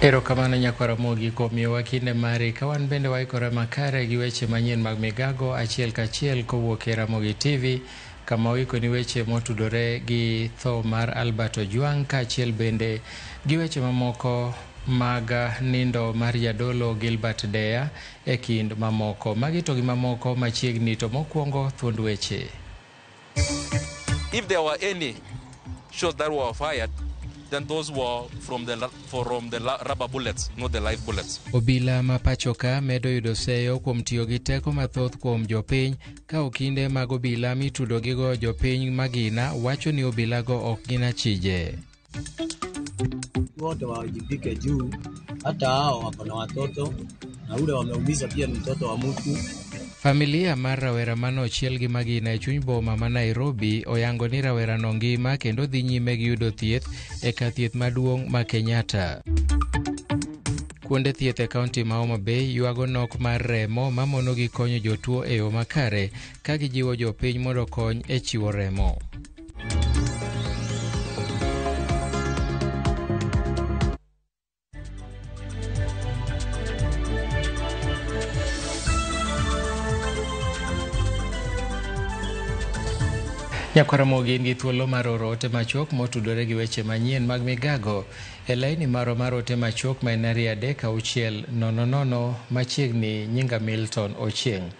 Erokamano nyakwar Ramogi kuom miyowa kinde mari ka wan bende waikore makare gi weche manyien mag migago achiel kachiel kowuok e Ramogi TV kama oikoni weche motudore gi tho mar Albert Ojwang kaachiel bende gi weche mamoko mag nindo mar jadolo Gilbert Deya e kind mamoko. Magi to gi mamoko machiegni to mokwongo thuond weche. If there were any shots that were fired, then those were from the rubber bullets, not the live bullets. Obila ma pachoka medo yudo seyo kuom tiyo gi teko mathoth kuom jopiny ka okinde mag obila mitudo gigo jopiny magina wacho ni obilago ok gin achije. Wote wawajibike juu hata hao wako na watoto na ule wameumiza pia ni mtoto wa mtu. Familia mar rawera mane ochiel gi magina e chuny boma ma Nairobi oyango ni rawerano ngima kendo dhi nyime gi yudo thieth e kar thieth maduong' ma Kenyatta. Kuonde thieth e kaunti ma Homa Bay ywago nok mar remo mamonogi konyo jotuo e yo makare ka gijiwo jopiny mondo okony e chiwo remo. Nyakwar Ramogi in gi thuolo mar oro ote machuok motudore gi weche manyien mag migago e laini marwa mar ote machuok ma en 236 00 machiegni nyinga Milton Ochieng.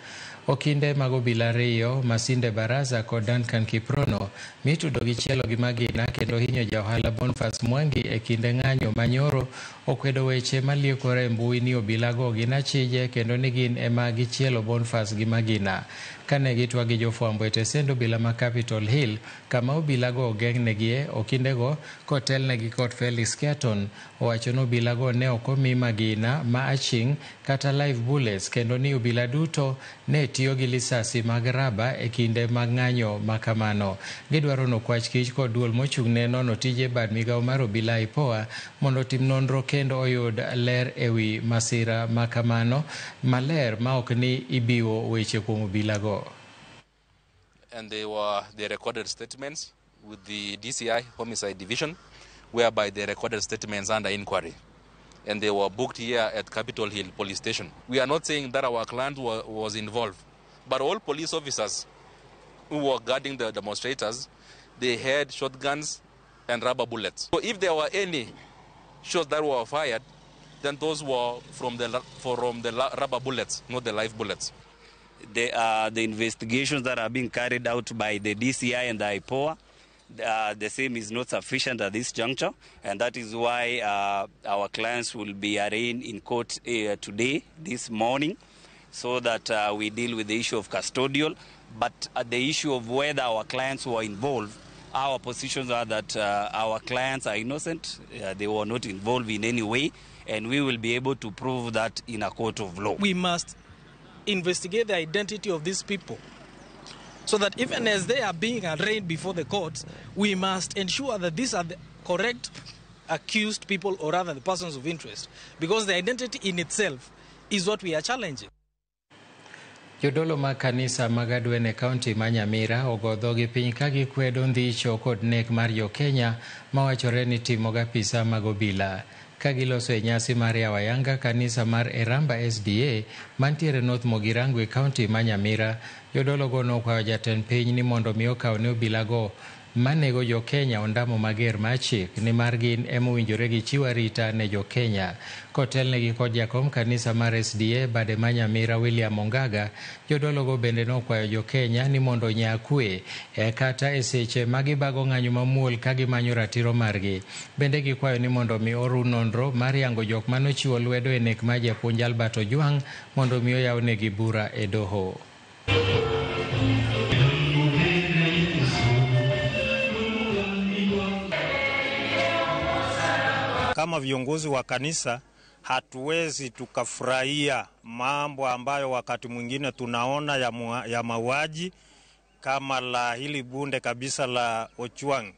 Okinde mag obila ariyo Masinde Baraza kod Duncan Kiprono mitudo gi chielo gi magina kendo hinyo ja ohala Boniface Mwangi e kinde ng'anyo manyoro okwedo weche maliekore e mbui ni obilago gin achije kendo ni gin ema gichielo Boniface gi magina. Kane gitwa gi jofwambo e tesend obila ma Capitol Hill kama obilago ogeng'negie okindego kotelnegi kod Felix Keaton owacho ni obilago ne ok omi magina ma aching' kata live bullets kendo ni obila duto ne tiyo gi lisasi mag raba e kinde mag ng'anyo ma kamano. Gidwaro nokwach kich kod duol mochung'ne nono tije bad migawo mar obila IPOA mondo otim nonro kendo oyud ler ewi masira ma kamano maler ma ok ni ibiwo weche kuom obilago. And they recorded statements with the DCI Homicide Division, whereby they recorded statements under inquiry. And they were booked here at Capitol Hill Police Station. We are not saying that our client was involved, but all police officers who were guarding the demonstrators, they had shotguns and rubber bullets. So if there were any shots that were fired, then those were from the rubber bullets, not the live bullets. The investigations that are being carried out by the DCI and the IPOA, the same is not sufficient at this juncture, and that is why our clients will be arraigned in court today, this morning, so that we deal with the issue of custodial. But the issue of whether our clients were involved, our positions are that our clients are innocent, they were not involved in any way, and we will be able to prove that in a court of law. We must investigate the identity of these people, so that even as they are being arraigned before the courts, we must ensure that these are the correct accused people, or rather the persons of interest, because the identity in itself is what we are challenging. Jodolo mag kanisa mag Adwen e kaunti ma Nyamira ogo dhogi piny ka gikwedo ndhicho kod nek mar jo-Kenya mawachore ni timo gapisa mag obila. Ka giloso e nyasi mar yawo ayanga kanisa mar Eramba SDA mantiere North Mogirango e kaunti ma Nyamira, jodologo nokwayo jatend piny ni mondo mi okaw ne obilago manego jo-Kenya ondamo mager mar chik nimar gin emowinjore gichiw arita ne jo-Kenya. Kotelnegi kod jakom kanisa mar SDA bade ma Nyamira William Ongaga, jodologo bende nokwayo jo-Kenya ni mondo onya kwe e kata e seche ma gibago ng'anyo mamuol ka gimanyo ratiro margi. Bende gikwayo ni mondo mi oru nonro mar yango jok manochiwo lwedo e nek mar japuonj Albert Ojwang mondo mi oyawnegi bura e doho. Kama viongozi wa kanisa hatuwezi tukafurahia mambo ambayo wakati mwingine tunaona ya mauaji kama la hili bunde kabisa la Ojwang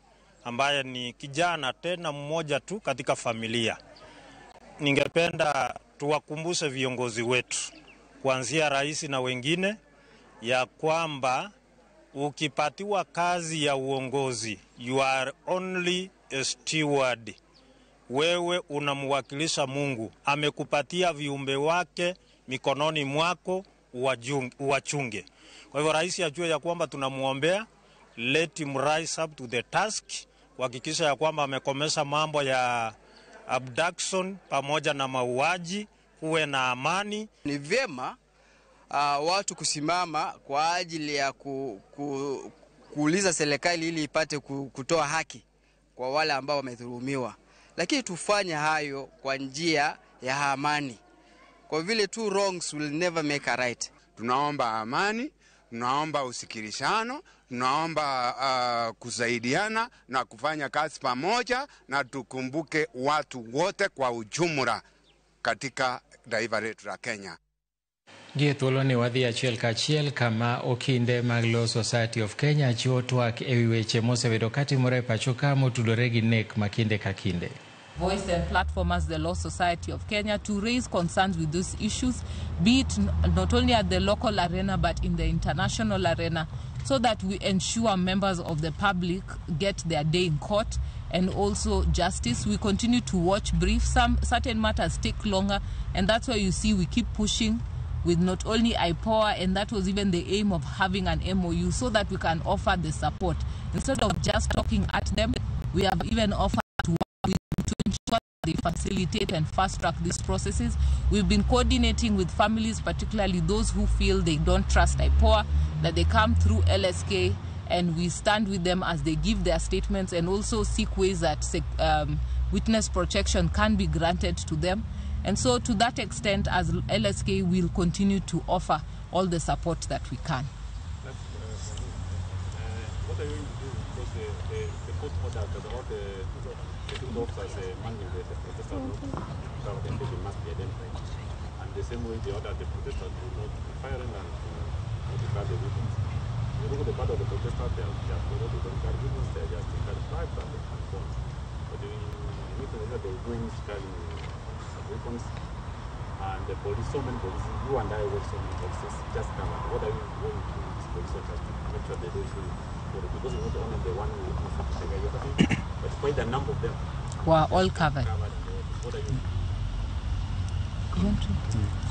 ambaye ni kijana tena mmoja tu katika familia. Ningependa tuwakumbushe viongozi wetu kuanzia rais na wengine ya kwamba ukipatiwa kazi ya uongozi, you are only a steward. Wewe unamwakilisha Mungu, amekupatia viumbe wake mikononi mwako, uwachunge. Kwa hivyo rais ajue ya kwamba tunamuombea, let him rise up to the task, kuhakikisha ya kwamba amekomesha mambo ya abduction pamoja na mauaji, kuwe na amani. Ni vyema watu kusimama kwa ajili ya kuuliza serikali ili ipate kutoa haki kwa wale ambao wamedhulumiwa, lakini tufanye hayo kwa njia ya amani, kwa vile two wrongs will never make a right. Tunaomba amani, tunaomba usikilishano, tunaomba kusaidiana na kufanya kazi pamoja, na tukumbuke watu wote kwa ujumla katika taifa letu la Kenya. Gie thuoloni wadhi achiel kachiel kama okinde mag Law Society of Kenya chiwo twak ewi weche mosebedo katimore e pacho ka motudore gi nek ma kinde ka kinde. Voice and platform as the Law Society of Kenya to raise concerns with these issues, be it not only at the local arena but in the international arena, so that we ensure members of the public get their day in court and also justice. We continue to watch briefs. Some certain matters take longer, and that's why you see we keep pushing with not only IPOA, and that was even the aim of having an MOU, so that we can offer the support. Instead of just talking at them, we have even offered to work with them to ensure they facilitate and fast-track these processes. We've been coordinating with families, particularly those who feel they don't trust IPOA, that they come through LSK, and we stand with them as they give their statements and also seek ways that witness protection can be granted to them. And so to that extent, as LSK, we'll continue to offer all the support that we can. What are you going to do? Because the court order that all the two officers manning the protesters not to cover them, they must be identified. And the same way they ordered the protesters to not be firing and to notify the weapons. You look at the part of the protesters, they are they don't carry weapons, they are just carry flags and guns. But in the meeting, they were going carrying weapons, and the police, so many police, you and I watch so many police just come out. What are you going to do with these police officers to make sure they don't show you? Because it's not only the one who is the guy you're talking, but quite a number of them were all covered. What are you? You want to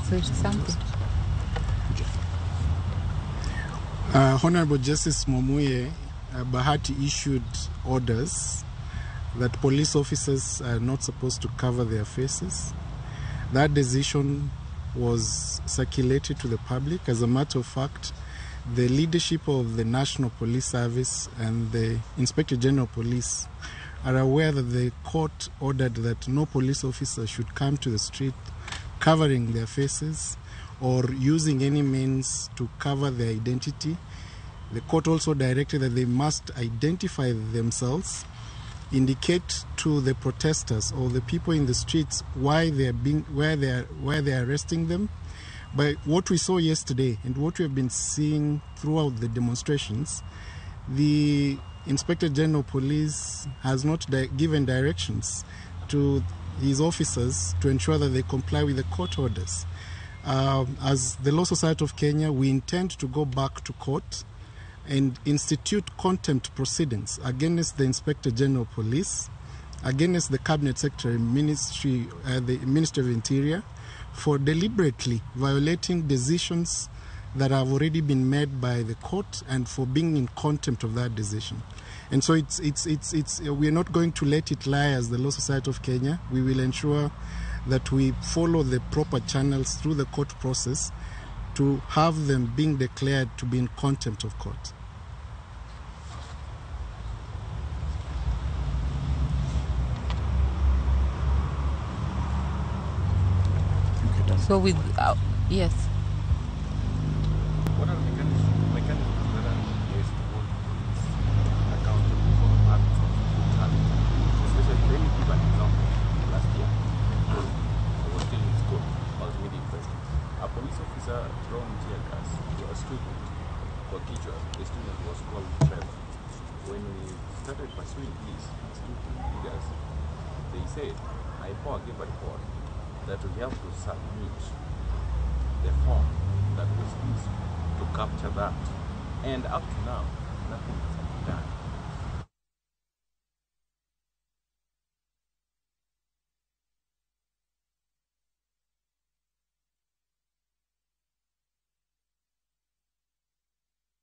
say something? Honorable Justice Mwamuye Bahati issued orders that police officers are not supposed to cover their faces. That decision was circulated to the public. As a matter of fact, the leadership of the National Police Service and the Inspector General of Police are aware that the court ordered that no police officer should come to the street covering their faces or using any means to cover their identity. The court also directed that they must identify themselves, indicate to the protesters or the people in the streets why they are being, where they are arresting them. But what we saw yesterday and what we have been seeing throughout the demonstrations, the Inspector General of Police has not given directions to his officers to ensure that they comply with the court orders. As the Law Society of Kenya, we intend to go back to court and institute contempt proceedings against the Inspector General of Police, against the Cabinet Secretary, the Ministry of Interior, for deliberately violating decisions that have already been made by the court and for being in contempt of that decision. And so we are not going to let it lie as the Law Society of Kenya. We will ensure that we follow the proper channels through the court process to have them being declared to be in contempt of court. So with, yes. What are the mechanisms that are in place to hold police accountable for acts of brutality? Especially, let me give an example. Last year, I was still in school, I was meeting questions. A police officer thrown tear gas to a student for kichwa. The student was called Trevor. When we started pursuing this, student leaders, they said, IPOA gave a report that we have to submit the form that was used to capture that. And up to now, nothing has been done.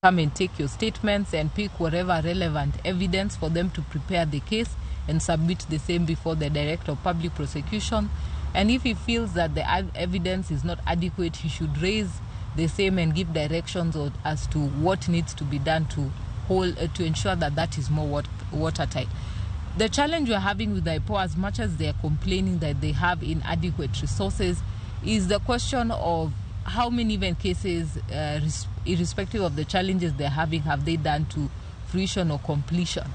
Come and take your statements and pick whatever relevant evidence for them to prepare the case and submit the same before the Director of Public Prosecution. And if he feels that the evidence is not adequate, he should raise the same and give directions as to what needs to be done to hold, to ensure that that is more watertight. The challenge we're having with IPOA, as much as they're complaining that they have inadequate resources, is the question of how many even cases, irrespective of the challenges they're having, have they done to fruition or completion.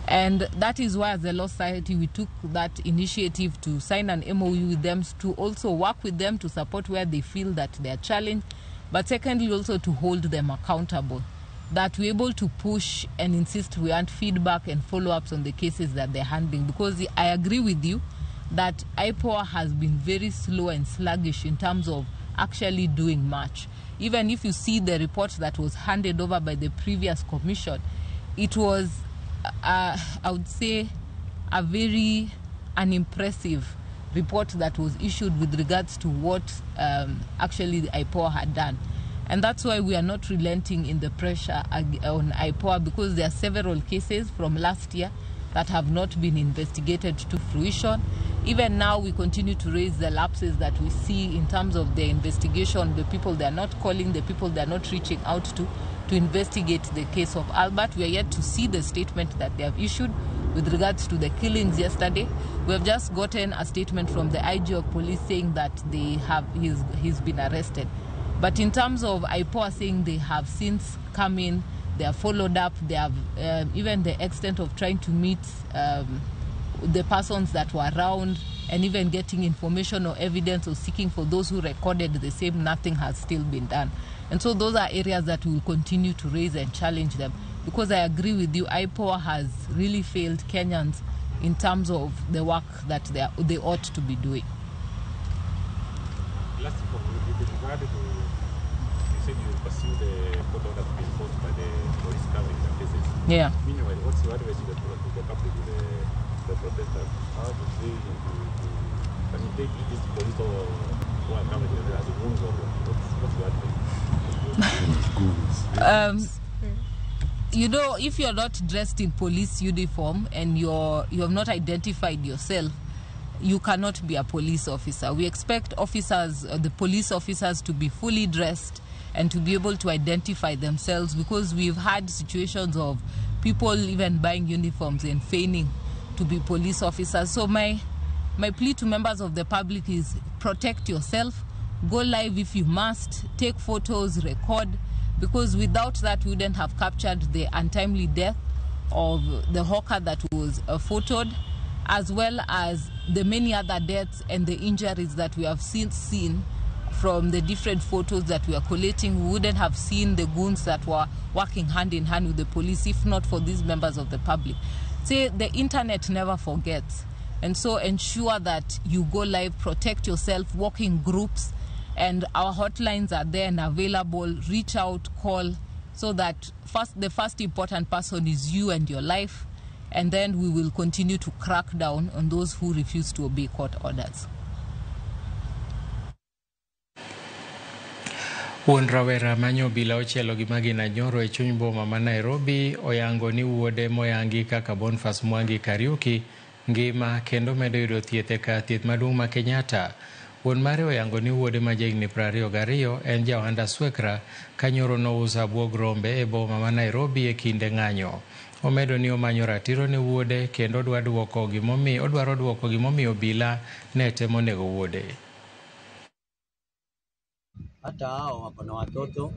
And that is why, as the Law Society, we took that initiative to sign an MOU with them, to also work with them to support where they feel that they are challenged, but secondly, also to hold them accountable, that we're able to push and insist we want feedback and follow-ups on the cases that they're handling. Because I agree with you that IPOA has been very slow and sluggish in terms of actually doing much. Even if you see the report that was handed over by the previous commission, it was, I would say, a very unimpressive report that was issued with regards to what actually the IPOA had done. And that's why we are not relenting in the pressure on IPOA, because there are several cases from last year that have not been investigated to fruition. Even now, we continue to raise the lapses that we see in terms of the investigation, the people they are not calling, the people they are not reaching out to investigate the case of Albert. We are yet to see the statement that they have issued with regards to the killings yesterday. We have just gotten a statement from the IG of police saying that he's been arrested. But in terms of IPOA saying they have since come in, they have followed up, they have even the extent of trying to meet the persons that were around and even getting information or evidence or seeking for those who recorded the same, nothing has still been done. And so those are areas that we will continue to raise and challenge them. Because I agree with you, IPOA has really failed Kenyans in terms of the work that they ought to be doing. Last with regard to, you said you pursue the court order to be enforced by the police covering the cases. Yeah. Meanwhile, what's your advice to the public, to the protesters? How do they, can you take these police or who are covering them as wounds, or what's your advice? You know, if you're not dressed in police uniform and you have not identified yourself, you cannot be a police officer. We expect officers, the police officers, to be fully dressed and to be able to identify themselves, because we've had situations of people even buying uniforms and feigning to be police officers. So my plea to members of the public is protect yourself, go live if you must, take photos, record, because without that we wouldn't have captured the untimely death of the hawker that was photoed, as well as the many other deaths and the injuries that we have since seen from the different photos that we are collating. We wouldn't have seen the goons that were working hand in hand with the police if not for these members of the public. Say, the internet never forgets. And so ensure that you go live, protect yourself, work in groups, and our hotlines are there and available. Reach out, call, so that the first important person is you and your life. And then we will continue to crack down on those who refuse to obey court orders. Wuon rawera manyo obila ochielo gi magina nyoro e chuny boma ma Nairobi oyango ni wuode moyangi kaka Boniface Mwangi Kariuki ngima kendo medo yudo thieth e kar thieth maduong' ma Kenyatta. Wuon mare oyango ni wuode ma jahigni 22 en ja ohand aswekra ka nyoro nouso abuog rombe e boma ma Nairobi e kinde ng'anyo. Omedo ni omanyo ratiro ne wuode kendo odwaro duoko gimomiyo obila ne temo nego wuode. Hata hao wako na watoto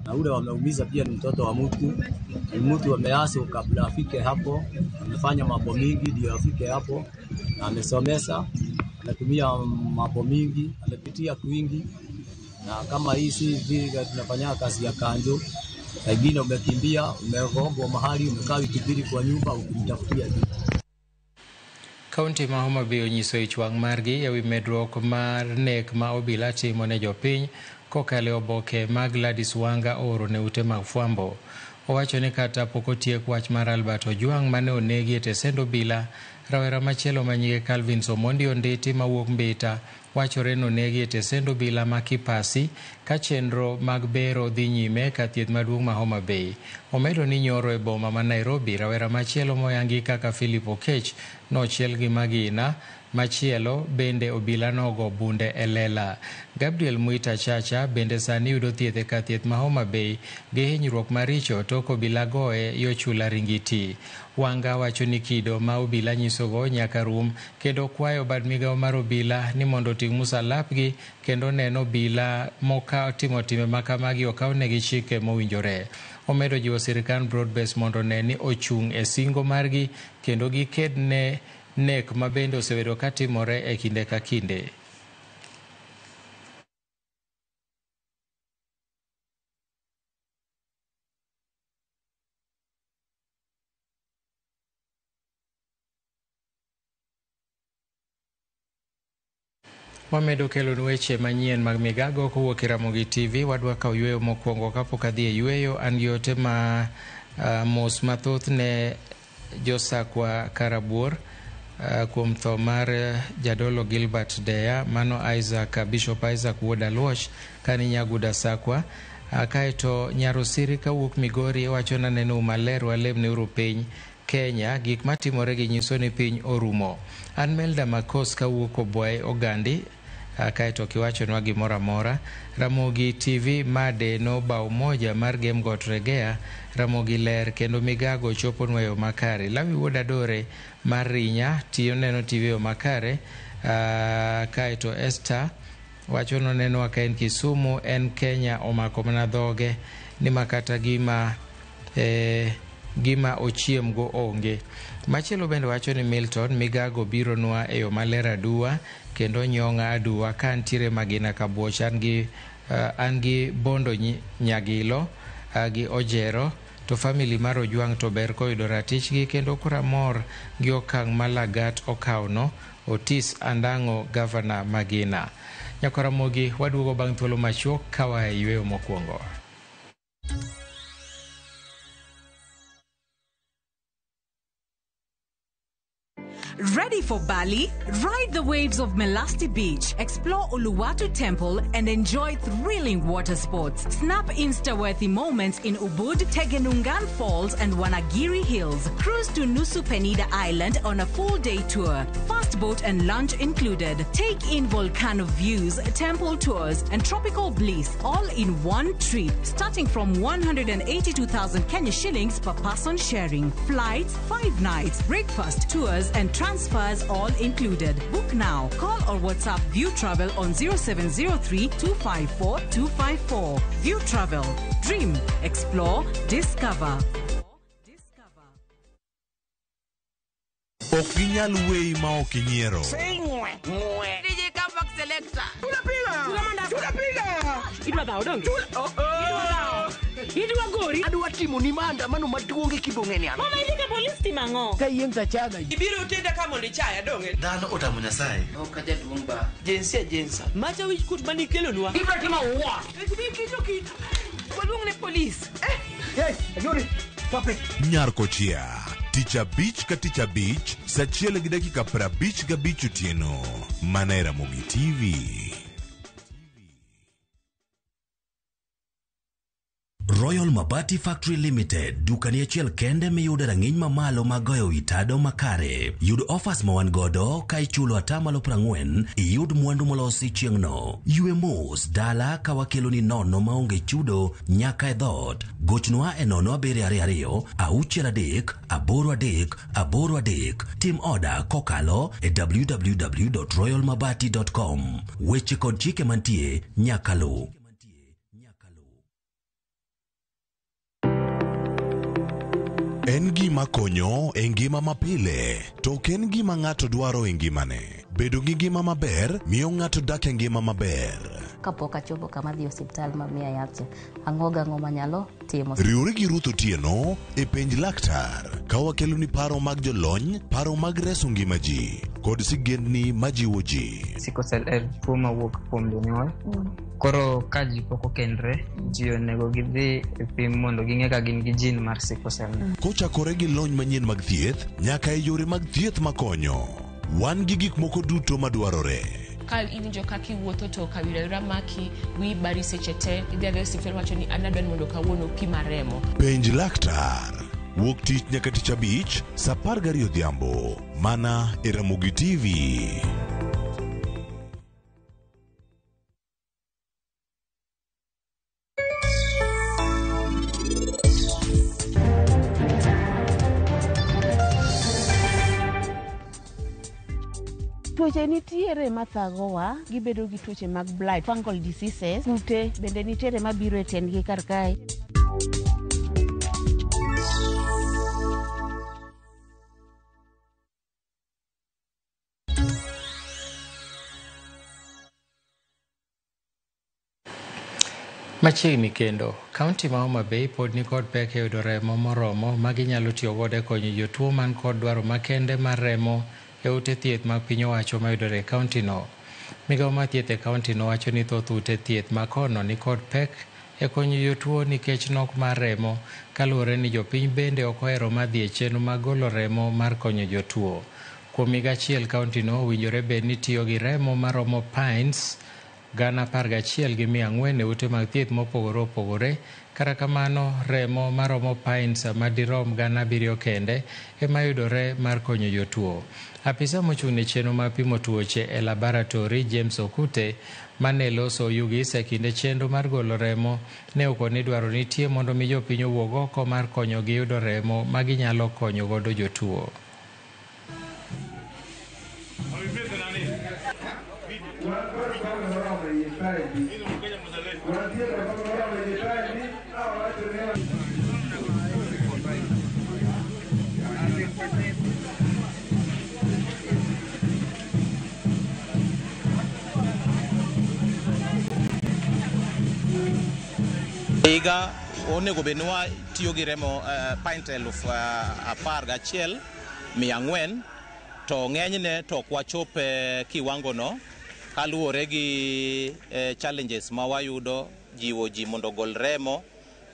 na ule wameumiza pia ni mtoto wa mtu, ni mtu ameasi kabla afike hapo, amefanya mambo mingi ndio afike hapo, na amesomesa, ametumia mambo mingi, amepitia kwingi. Na kama hii si vile tunafanya kazi ya kanjo, pengine umekimbia, umegongwa mahali, umekaa wiki mbili kwa nyumba ukimtafutia kitu. Kaunti ma Homa Bay onyiso ich wang' margi ewi medruok mar nek ma obila timo ne jopiny kokalo e oboke ma Gladys Wanga ooro ne ute mag fwambo. Owacho ni kata pok otiek wach mar Albert Ojwang mane onegi e tesend obila, rawera machielo ma nyinge Calvin Omondi Onditi mawuok Mbita wachore ni onegi e tesend obila ma Kipasi ka chenro mag bero dhi nyime ka thieth maduong' ma Homa Bay. Omedo ni nyoro e boma ma Nairobi, rawera machielo moyangi kaka Philip Okech nochiel gi magina machielo bende obila nogo bunde e lela. Gabriel Mwita Chacha bende sani yudo thieth e kar thieth ma Homa Bay gi hinyruok maricho tok obila goye yo chula Ringiti. Wanga wacho ni kido ma obila nyisogo nyaka rum kendo kwayo bad migawo mar obila ni mondo oting' musalapgi kendo neno obila moka timo timbe makamagi okawnegi chike mowinjore. Omedo jiwo sirikand Broadbase mondo one ni ochung' e singo margi kendo giked ne nek ma bende osebedo katimore e kinde ka kinde. Wamedo kelonu weche manyien mag migago kowuok e Ramogi TV. Wadwa kawo yweyo mokwongo kapok adhi e yweyo. An gi ote ma mos mathoth ne josakwa Karabuor kuom tho mar jadolo Gilbert Deya, mano Isaac, Bishop Isaac Wuod Aluoch kani Nyaguda Sakwa. Kaeto Nyarosiri kawuok Migori wacho naneno maler walemneuru piny Kenya, gik matimore gi nyiso ni piny orumo. An Melda Makos kawuok Obwae Ogandi, kaeto kiwachonwa gimoro amora. Ramogi TV made no bao moja mar Gem Got Regea, Ramogi ler kendo migago choponwa e yo makare. Lawi Wuod Adore mar Rinya tiyo neno TV e yo makare. Kaeto Esther wacho nonenwa ka en Kisumu, en Kenya omako mana dhoge ni makata gima gima ochiemgo onge. Machielo bende wacho ni Milton migago bironwa e yo maler aduwa kendo nyong'a aduwa ka ntiere magina kabuoch an gi Bondo Nyagilo gi Ojero to family mar Ojwang' to ber koyudo ratichgi kendo koro amor gi okang' ma Lagat okawno. Otis Andang'o gavana Magina. Nyakwaramogi waduogo bang' thuolo machuok ka waa e yweyo mokwongo. Ready for Bali? Ride the waves of Melasti Beach, explore Uluwatu Temple, and enjoy thrilling water sports. Snap Insta-worthy moments in Ubud, Tegenungan Falls, and Wanagiri Hills. Cruise to Nusa Penida Island on a full-day tour. Fast boat and lunch included. Take in volcano views, temple tours, and tropical bliss all in one trip, starting from 182,000 Kenya shillings per person sharing. Flights, 5 nights, breakfast, tours, and transfers all included. Book now. Call or WhatsApp View Travel on 0703 254 254. View Travel. Dream, explore, discover. Ok ginyal weyi ma ok inyiero. DJ Comeback Selector. Idwa gori. Adwa timo ni maandamano maduong' e kibong'e ni. Mama idhi ka polis timo ang'o? Ka yieng' tachaga. Ibiro tenda ka mondo ichaya dong'e. Dhano otamo Nyasaye. Ok ajaduong' ba. Jinsia jinsa. Macha wich kuot manikelonwa. Ibiro timo what? Kik waluong ne polis. Hey, Ajuri. Stop it. Nyar Kochia. Tich abich ka tich abich, saa 1:55 otieno. Mana e Ramogi TV. Royal Mabati Factory Limited, dukani achiel kende miyudo rang'iny mamalo mag goyo wi tado makare. Yud offers ma wan godo ka ichulo 40% iyud mwandu molosi chieng'no. Ywe mos dala ka wakeloni nono maonge chudo nyaka e dhoot. Gochnwa e 0722 63 83 83. Tim oda kokalo e www.royalmabati.com. Weche kod chike mantie nyaka luw. En gima konyo e ngima mapile, to ok en gima ng'ato dwaro e ngimane. Bedo gi ngima maber miyo ng'ato dak e ngima maber. Kapok achopo kama dhi osiptal ma miya yath cha, ang'o gang'o manyalo timo. Riwri gi Ruth Otieno e penj laktar ka wakeloni paro mag jolony, paro mag reso ngima ji. kod sigendni majiwo ji. Sickle cell en tuo mawuok kuom jonyuol. Koro ka ji pok okendre, ji onego gidhi e pim mondo ging'e ka gin gi gene mar sickle cell. Kochakore gi lony manyien mag thieth nyaka e yore mag thieth makonyo, wan gi gik moko duto madwarore. Ka iwinjo kaka iwuotho to kawira wira maki, wiyi bari seche te, idhi adhiya e osiptal wacho ni an adwa ni mondo kawuono pima remo. Penj laktar. Wuok tich nyaka tich abich, sa 12 odhiambo, mana e Ramogi TV. Tuoche nitiere mathagowa, gibedo gi tuoche mag blight, fungal diseases, kute bende nitiere mabiro e tiendgi kar kae. Machiegni kendo, kaunti ma Homa Bay pod nikod pek e yudo remo moromo ma ginyalo tiyo godo e konyo jotuo man kod dwaro makende mar remo e ute thieth mag piny owacho mayudore e kaunti no. Migawo mar thieth e kaunti no wacho ni thoth ute thieth ma kono nikod pek e konyo jotuo nikech nok mar remo kaluwore ni jopiny bende ok ohero madhi e chenro mag golo remo mar konyo jotuo. Kuom higa achiel kaunti no owinjore bed ni tiyo gi remo maromo pints 11,400 e ute mag thieth mopogore opogore. Kata kamano, remo maromo pints madirom 7,000 kende ema yudore mar konyo jotuo. Apisa mochung' ne chenro mar pimo tuoche e laboratori James Okute mane loso Oyugis e kinde chenro mar golo remo ne okoni dwaro nitie mondo mi jopiny owuog oko mar konyogi yudo remo ma ginyalo konyo godo jotuo. Higa onego bed ni watiyo gi remo pint 11,400 to ng'enyne to ok wachop kiwango no kaluwore gi challenges ma wayudo jiwo ji mondo ogol remo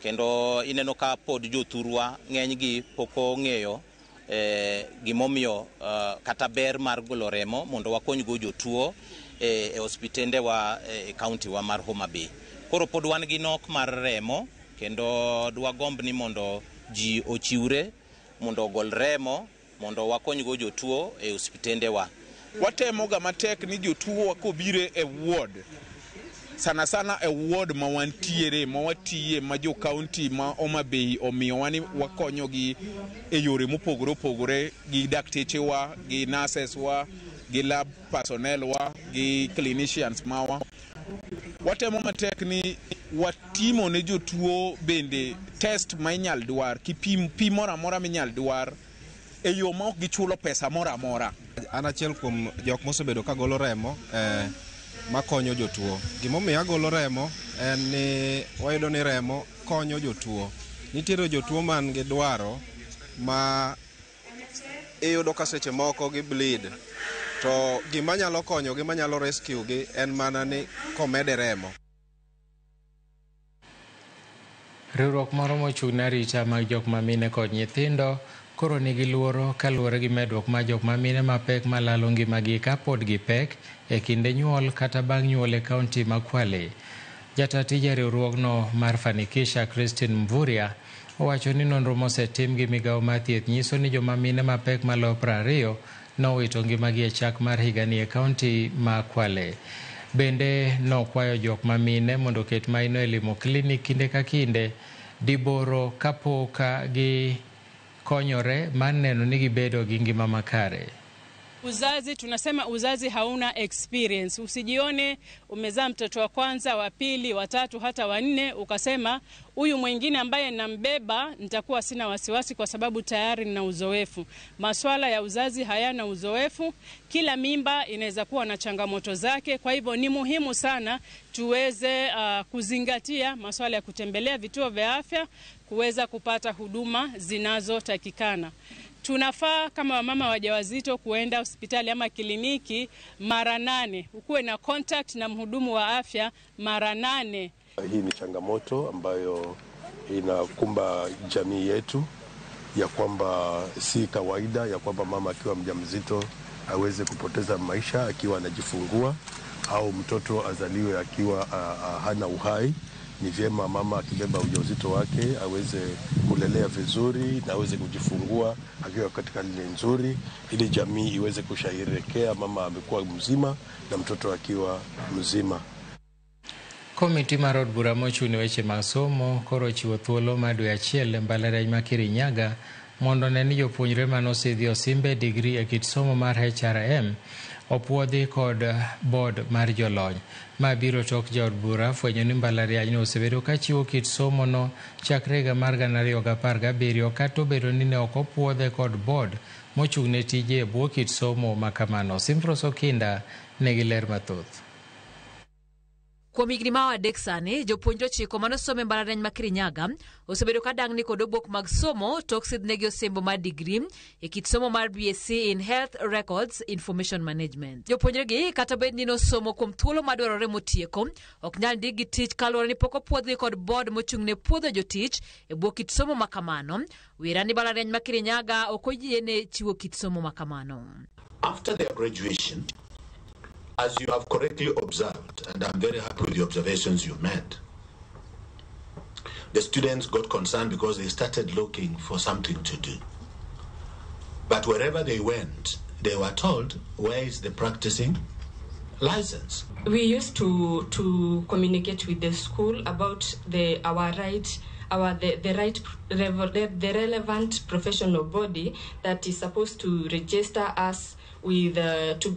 kendo ineno ka pod jothurwa ng'enygi pok ong'eyo gimomiyo kata ber mar golo remo mondo wakonygo jotuo e osiptendewa e kaunti wa mar Homa Bay. Koro pod wan gi nok mar remo kendo dwagomb ni mondo ji ochiwre mondo ogol remo mondo wakonygo jotuo e osiptendewa. Watemoga matek ni jotuo kobiro e ward, sana sana e ward ma wantiere ma watiye ma jo kaunti ma Homa Bay omiyowa ni wakonyogi e yore mopogore opogore gi daktechewa, gi nurses wa, gi lab personnel wa, gi clinicians mawa. Watemo matek ni watimo ne jotuo bende test ma inyal dwar, kipim pi moro amora minyal dwar e yo ma ok gichulo pesa moro amora. An achiel kuom jok mosebedo ka golo remo makonyo jotuo. Gimomiyo agolo remo en ni wayudo ni remo konyo jotuo. Nitiere jotuo man gi dwaro ma iyudo ka seche moko gi bleed. To gima nyalo konyo gi manyalo rescue gi en mana ni komede remo. Riwruok moro mochung' ne arita mag jok mamine kod nyithindo koro nigi luoro kaluwore gi medruok mar jok mamine mapek malalo ngimagi kapod gipek e kinde nyuol kata bang' nyuol e kaunti ma Kwale. Jata tije riwruogno mar Fanikisha Christine Mvurya owacho ni nonro mosetim gi migawo mar thieth nyiso ni joma mine mapek maloyo 20 nowito ngimagi e chak mar higani e kaunti ma Kwale. Bende nokwayo jok mamine mondo oket maino e limo klinik kinde ka kinde diboro kapok gi konyore mar neno ni gibedo gi ngima makare. Uzazi, tunasema uzazi hauna experience. Usijione umezaa mtoto wa kwanza, wa pili, wa tatu, hata wa nne ukasema huyu mwingine ambaye nambeba nitakuwa sina wasiwasi kwa sababu tayari nina uzoefu. Maswala ya uzazi hayana uzoefu. Kila mimba inaweza kuwa na changamoto zake. Kwa hivyo ni muhimu sana tuweze kuzingatia maswala ya kutembelea vituo vya afya kuweza kupata huduma zinazotakikana. Tunafaa kama wamama wajawazito kuenda hospitali ama kliniki mara 8, ukuwe na contact na mhudumu wa afya mara 8. Hii ni changamoto ambayo inakumba jamii yetu, ya kwamba si kawaida ya kwamba mama akiwa mjamzito aweze kupoteza maisha akiwa anajifungua au mtoto azaliwe akiwa hana uhai. Ni vyema mama akibeba ujauzito wake aweze kulelea vizuri na aweze kujifungua akiwa katika hali nzuri, ili jamii iweze kusherehekea mama amekuwa mzima na mtoto akiwa mzima. Komiti mar od bura mochung' ne weche mag somo koro ochiwo thuolo mar dwe achiel e mbalariany ma Kirinyaga mondo one ni jopuonjre manosidhi osimbe digri e kit somo mar HRM opuodhi kod bod mar jolony. Ma biro tok jaod bura fwenyo ni mbalariany no osebedo ka chiwo kit somo no chakre higa mar 2017 kata obedo ni ne ok opuodhe kod bod mochung' ne tije e bwo kit somo ma kamano. Simfros Okinda nigi ler mathoth. Kuom higni ma 3 sani, jopuonjre 9 manosomo e mbalariany ma Kirinyaga osebedo ka dangni kod obok mag somo tok sidhnegi osembo mar digri e kit somo mar BSc in Health Records Information Management. Jopuonjregi kata bed ni nosomo kuom thuolo madwarore motieko, ok nyal ndikgi tich kaluwore ni pok opuodhgi kod bod mochung' ne puodho jotich e bwo kit somo ma kamano. Wira ni mbalariany ma Kirinyaga ok oyiene chiwo kit somo ma kamano. After their graduation, as you have correctly observed, and I'm very happy with the observations you made, the students got concerned because they started looking for something to do. But wherever they went, they were told, where is the practicing license? We used to communicate with the school about the relevant professional body that is supposed to register us with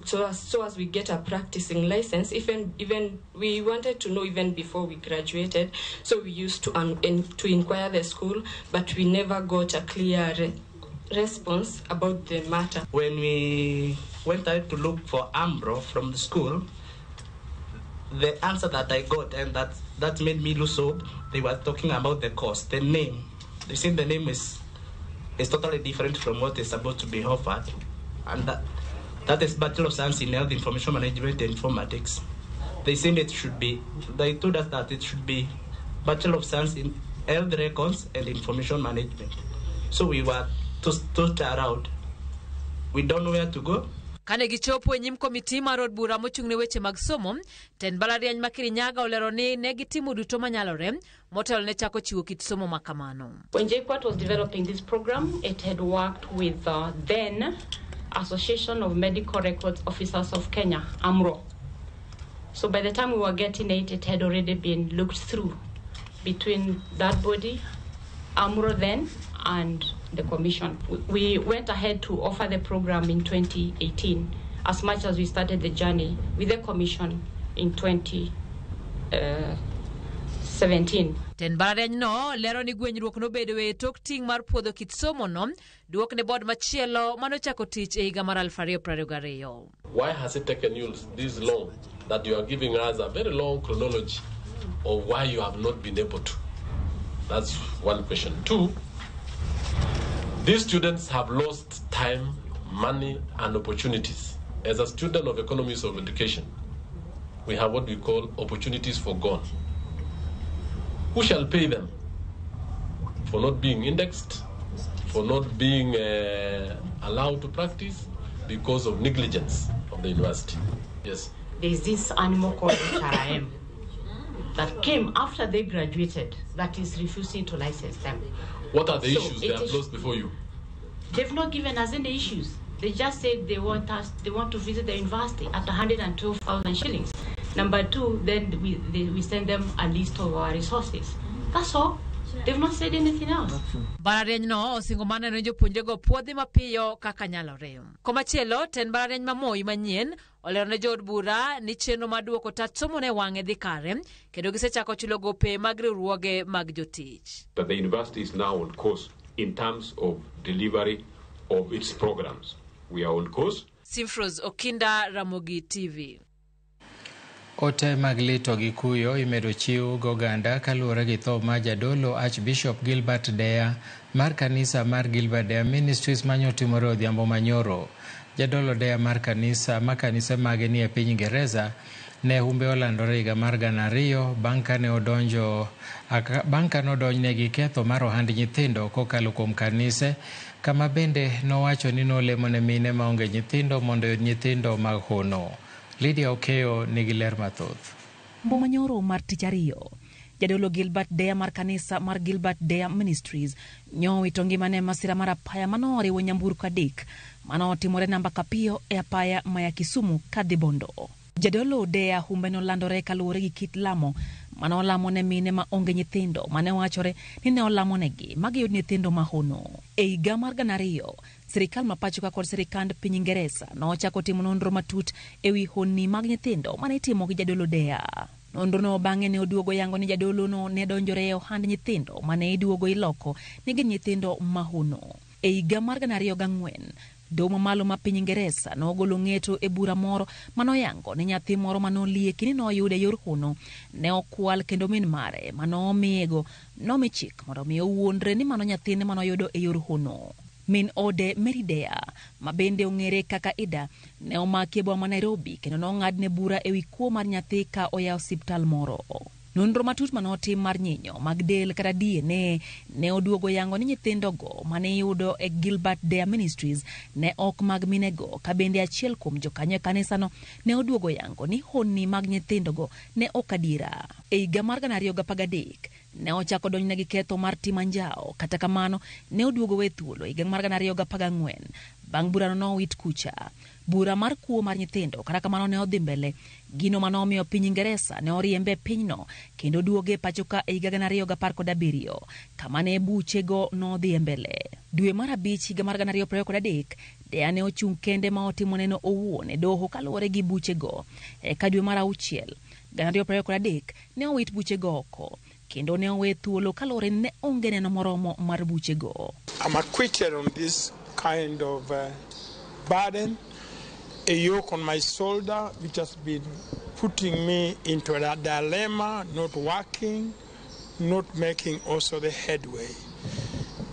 so as we get a practicing license. Even we wanted to know even before we graduated, so we used to inquire the school, but we never got a clear response about the matter. When we went out to look for AMRO from the school, the answer that I got, and that made me lose hope, they were talking about the course, the name. They said the name is totally different from what is supposed to be offered, and that is Bachelor of Science in Health Information Management and Informatics. They said it should be, they told us that it should be Bachelor of Science in Health Records and Information Management. So we were tossed around. We don't know where to go. Kane gichopo e nyim komiti mar od bura mochung' ne weche mag somo, tend mbalariany ma Kirinyaga olero ni ne gitimo duto manyalore motelo ne chako chiwo kit somo ma kamano. When JKUAT was developing this program, it had worked with then Association of Medical Records Officers of Kenya, AMRO. So by the time we were getting it, it had already been looked through between that body, AMRO then, and the commission. We went ahead to offer the program in 2018, as much as we started the journey with the commission in 2017. Tend mbalariany no lero ni gwenyruok nobedo e tok ting' mar puodho kit somo no duok ne bod machielo manochako tich e higa mar 2022. Why has it taken you this long that you are giving us a very long chronology of why you have not been able to? That's one question. Two, these students have lost time, money, and opportunities. As a student of economics of education, we have what we call opportunities forgone. Who shall pay them for not being indexed, for not being allowed to practice because of negligence of the university? Yes. There's this animal called HRM that came after they graduated that is refusing to license them. What are the issues they have lost before you? They've not given us any issues. They just said they want us, they want to visit the university at 112,000 shillings. Number two, then we send them a list of our resources. That's all. They've not said anything else. Mbalariany no osingo mana ne jopuonjrego puodhi mapiyo kaka nyalore. Komachielo, tend mbalariany ma Moi manyien olero ne jood bura ni chenro mar duoko tat somo ne wang'e dhi kare kendo gisechako chulo gope mag riwruoge mag jotich. That the university is now on course in terms of delivery of its programs. We are on course. Simfros Okinda, Ramogi TV. Ote mag lito gi kuyo imedo chiw goganda kaluwore gi tho mar jadolo Archbishop Gilbert Deya mar kanisa mar Gilbert Deya Ministries manyotimore odhiambo manyoro. Jadolo Deya mar kanisa ma kanise mage nie piny Ingereza ne humbe olandore higa mar 2000 bang' kane odonjo bang' kane odonjne gi ketho mar ohand nyithindo kokalo kuom kanise kama bende nowacho ni nolemo ne mine maonge nyithindo mondo oyud nyithindo mag hono. Lydia Okeyo nigi ler mathoth. Mbo manyoro mar tich ariyo, jadolo Gilbert Deya mar kanisa mar Gilbert Deya Ministries nyowito ngimane e masira mar apaya manoriwo nyamburko adek manotimore namba kapiyo e apaya maya Kisumu kadhi Bondo. Jadolo Deya humbe nolandore kaluwore gi kit lamo manolamo ne mine ma onge nyithindo mane wachore ni ne olamonegi magiyud nyithindo mahono. E higa mar 2000, sirikal ma pacho ka kod sirikand piny Ingeresa nochako timo nonro matut ewi honni mag nyithindo mane itimo gi jadolo Deya. Nonrono bang'e ne oduogo yango ni jadolono ne donjore e ohand nyithindo mane iduogo iloko ni gin nyithindo mahono. E higa mar 2004, doho mamalo ma piny Ingeresa nogolo ng'eto e bura moro manoyango ni nyathi moro manolieki ni noyude e yor hono ne okwal kendo min mare manomiyego nomi chik mondo mi owuondre ni mano nyathine manoyudo e yor hono. Min ode Mary Deya, ma bende ong'ere kaka Ida, ne omaki e boma ma Nairobi kendo nong'adne bura ewi kuo mar nyathi ka oya osiptal moro. Nonro matut manotim mar nyinyo mag del kata DNA ne oduogo yango ni nyithindogo mane iyudo e Gilbert Deya Ministries ne ok mag minego, ka bende achiel kuom jokanyo e kanisano ne oduogo yango ni honni mag nyithindogo ne ok adiera. E higa mar 2013, ne ochako donjne gi ketho mar timo anjawo, kata kamano ne oduogo we thuolo higa mar 2014 bang' burano nowit kucha. Bura mar kuo mar nyithindo kata kamano ne odhi mbele, gino manomiyo piny Ingeresa ne oriembe e pinyno kendo duoge e pacho ka e higa 2017 kama ne buchego nodhi e mbele. Dwe mar abich higa mar 2023, Deya ne ochung' kende ma otimo neno owuon e doho kaluwore gi buchego. Eka dwe mar auchiel 2023 ne owit buchego oko kendo ne owe thuolo kaluwore ni ne onge neno moromo mar buchego. I'm acquitted on this kind of burden, a yoke on my shoulder which has been putting me into a dilemma, not working, not making also the headway.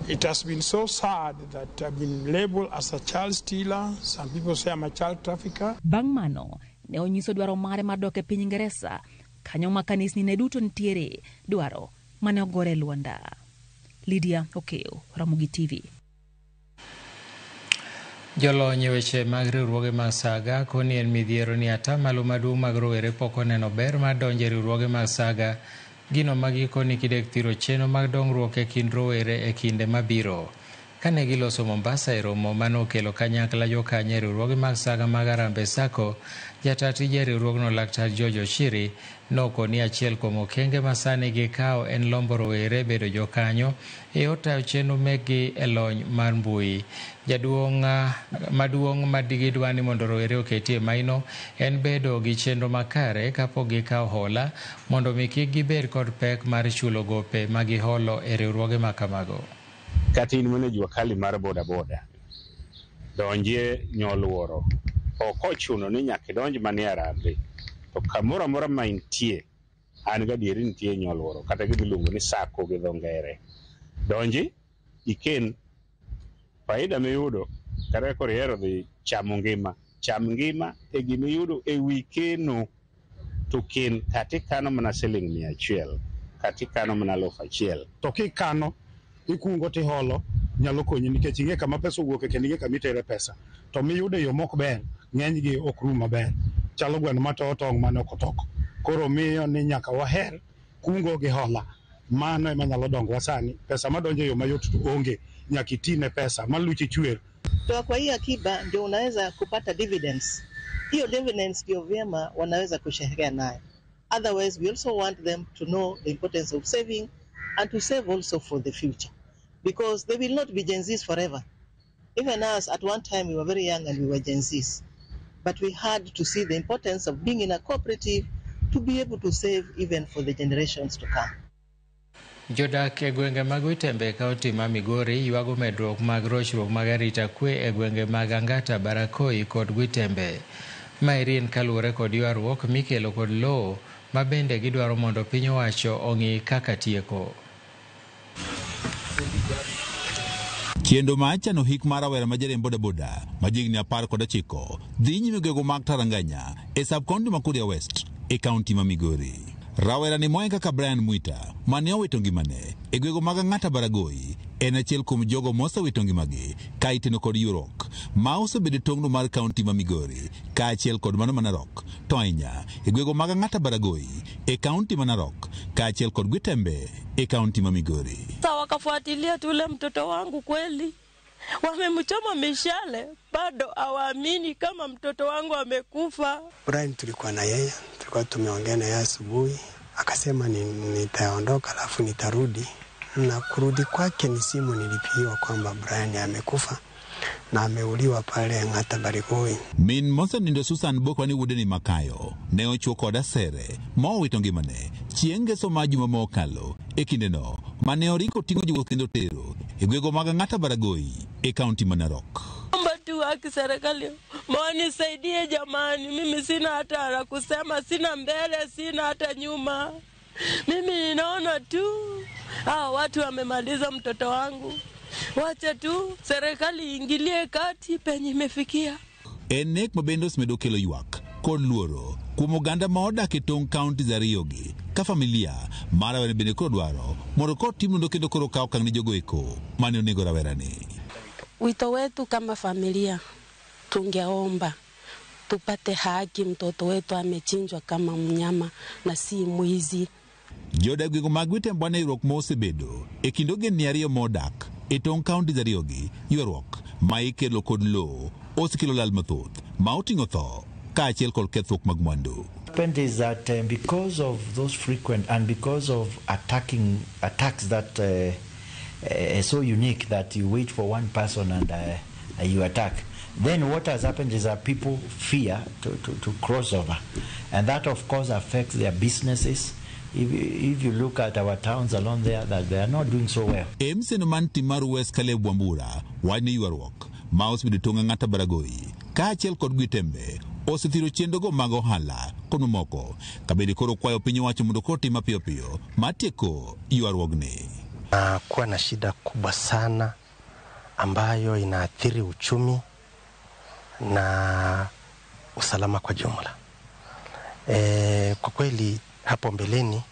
It has been so sad that I've been labeled as a child stealer. Some people say I'm a child trafficker. Bang' mano, ne onyiso dwaro mare mar dok e piny Ingeresa, kanyo ma kanisni ne duto nitiere, dwaro mane ogore lwanda. Lydia Okeyo, Ramogi TV. Jolony e weche mag riwruoge mag saga koni en midhiero ni atamalo maduong' mag rowere pok oneno ber mar donjo e riwruoge mag saga, gino ma gikoni kidek thiro chenro mag dongruok e kind rowere e kinde mabiro. Kane giloso Mombasa e romo manokelo kanyakla jokanyo e riwruoge mag saga mag Harambee Sacco, jata tije e riwruogno Laktar George Oshiri nokoni achiel kuom okenge ma sani gikawo en lombo rowere bedo jokanyo e yor tayo chenro mekgi e lony mar mbui. Jaduong' maduong' ma gidwa ni mondo rowere oketie maino en bedo gi chenro makare kapok gikawo hola mondo mi kik gibed kod pek mar chulo gope ma giholo e riwruoge ma kamago. Kata in mana jua kali mar boda boda, donjie nyoluoro. Ok ochuno ni nyaka idonj mana e Harambee, to kamoro amora ma intie, an gadieri nitie nyoluoro kata gima iluongo ni sacco gi dho ngere. Donji, iken, faida miyudo kata koro ihero dhi chamo ngima, cham ngima e gimiyudo e wi keno to ken kata ikano mana siling 100, kata ikano mana 1000. To kikano, ikungo tiholo, nyalo konyi nikech ing'e kama pesa owuoke kendo ing'e kama itere pesa. To miyudo e yo mok ber, ng'enygi ok rum maber. Chalo gweno matoyo tong' mane ok otoko. Koro miyo ni nyaka waher kungo gi hola. Mano ema nyalo dongowa sani. Pesa madonjo e yo mayot to onge. Nyaka iti ne pesa maluchi chwer. Toa kwa hii akiba ndio unaweza kupata dividends. Hiyo dividends ndio vyema wanaweza kusherehekea nayo. Otherwise, we also want them to know the importance of saving and to save also for the future, because they will not be Gen Zs forever. Even us, at one time, we were very young and we were Gen Zs. But we had to see the importance of being in a cooperative to be able to save even for the generations to come. Jodak e gwenge mag Witembe e kaunti ma Migori ywago medruok mag rochruok mag arita kwe e gwenge mag Angata, Barakoi kod Gwitembe. Maeri en kaluwore kod ywaruok mikelo kod lowo ma bende gidwaro mondo piny owacho ong'i kaka tieko. Chenro mar chano hik mar rawera ma jariemb bodaboda ma jahigni 19 dhi nyime gwenge mag Taranganya e sub county ma Kuria West e kaunti ma Migori. Rawera ni moen kaka Brian Mwita mane owito ngimane e gwenge mag Ang'ata Baragoi en achiel kuom jogo mosewito ngimagi ka iteno kod ywaruok ma osebedo e tong'no mar kaunti ma Migori kaachiel kod mano ma Narok to ahinya e gwenge mag Ang'ata Baragoi e kaunti ma Narok kaachiel kod Gwetembe e kaunti ma Migori. Sasa wakafuatilia tule mtoto wangu kweli, wamemchoma mishale, bado hawaamini kama mtoto wangu amekufa. Brian tulikuwa na yeye, tulikuwa tumeongea na yeye asubuhi, akasema nitaondoka alafu nitarudi, na kurudi kwake ni simu nilipigiwa kwamba Brian amekufa na ameuliwa pale Ng'ata Barigoi. Min mosenindo Susan Boko ni wuode ni makayo ne ochwo kod asere ma owito ngimane chieng' ngeso mar juma ma okalo e kindeno mane oriko ting'o jowuoth kendo tero e gwenge mag Ang'ata Baragoi e kaunti ma Narok. Omba tu haki serikali mwanisaidie jamani, mimi sina hata la kusema, sina mbele, sina hata nyuma. Mimi ninaona tu hawa watu wamemaliza mtoto wangu. Wacha tu serikali iingilie kati penye imefikia. En nek ma bende osemedo kelo ywak kod luoro kuom oganda ma odak e tong' kaunti ariyogi ka familia mar rawera bende koro dwaro mondo koro tim nonro kendo koro kaw okang' ne jogo eko mane onego rawerani. Wito wetu kama familia, tungeomba tupate haki, mtoto wetu amechinjwa kama mnyama na si mwizi. Jodak gwenge mag Gwetembe wane ywaruok ma osebedo e kind ogendni ariyo modak e tong' kaunti ariyogi, ywaruok ma ikelo kod lowo osekelo lal mathoth ma oting'o tho kaachiel kod kethruok mag mwandu. Happened is that because of those frequent and because of attacks that are so unique that you wait for one person and you attack, then what has happened is that people fear to cross over, and that of course affects their businesses. If you look at our towns along there, that they are not doing so well. MCN man Timaru West Caleb Wambura wach ni ywaruok ma osebedo tong' Ang'ata Baragoi kaachiel kod Gwetembe osethiro chenrogo mag ohala kod mamoko ka bende koro kwayo piny owacho mondo koro tim mapiyo piyo mar tieko ywaruogni. Na kuwa na shida kubwa sana ambayo inaathiri uchumi na usalama kwa jumla. Kwa kweli hapo mbeleni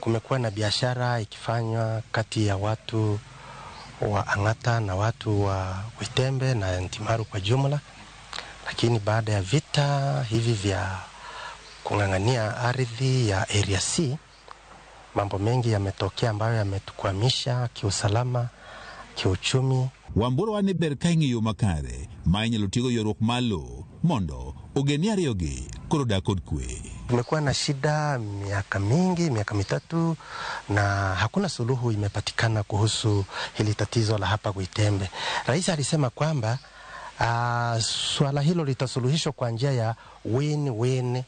kumekuwa na biashara ikifanywa kati ya watu wa Ang'ata na watu wa Gwetembe na Ntimaru kwa jumla, lakini baada ya vita hivi vya kung'ang'ania ardhi ya Area C, mambo mengi yametokea ambayo yametukwamisha kiusalama, kiuchumi. Wambura wane ber ka ing'iyo makare ma inyalo tigo ywaruok mar lowo mondo ogendni ariyogi koro dak kod kwe. Tumekuwa na shida miaka mingi, miaka mitatu, na hakuna suluhu imepatikana kuhusu hili tatizo la hapa Gwetembe. Rais alisema kwamba swala hilo litasuluhishwa kwa njia ya win-win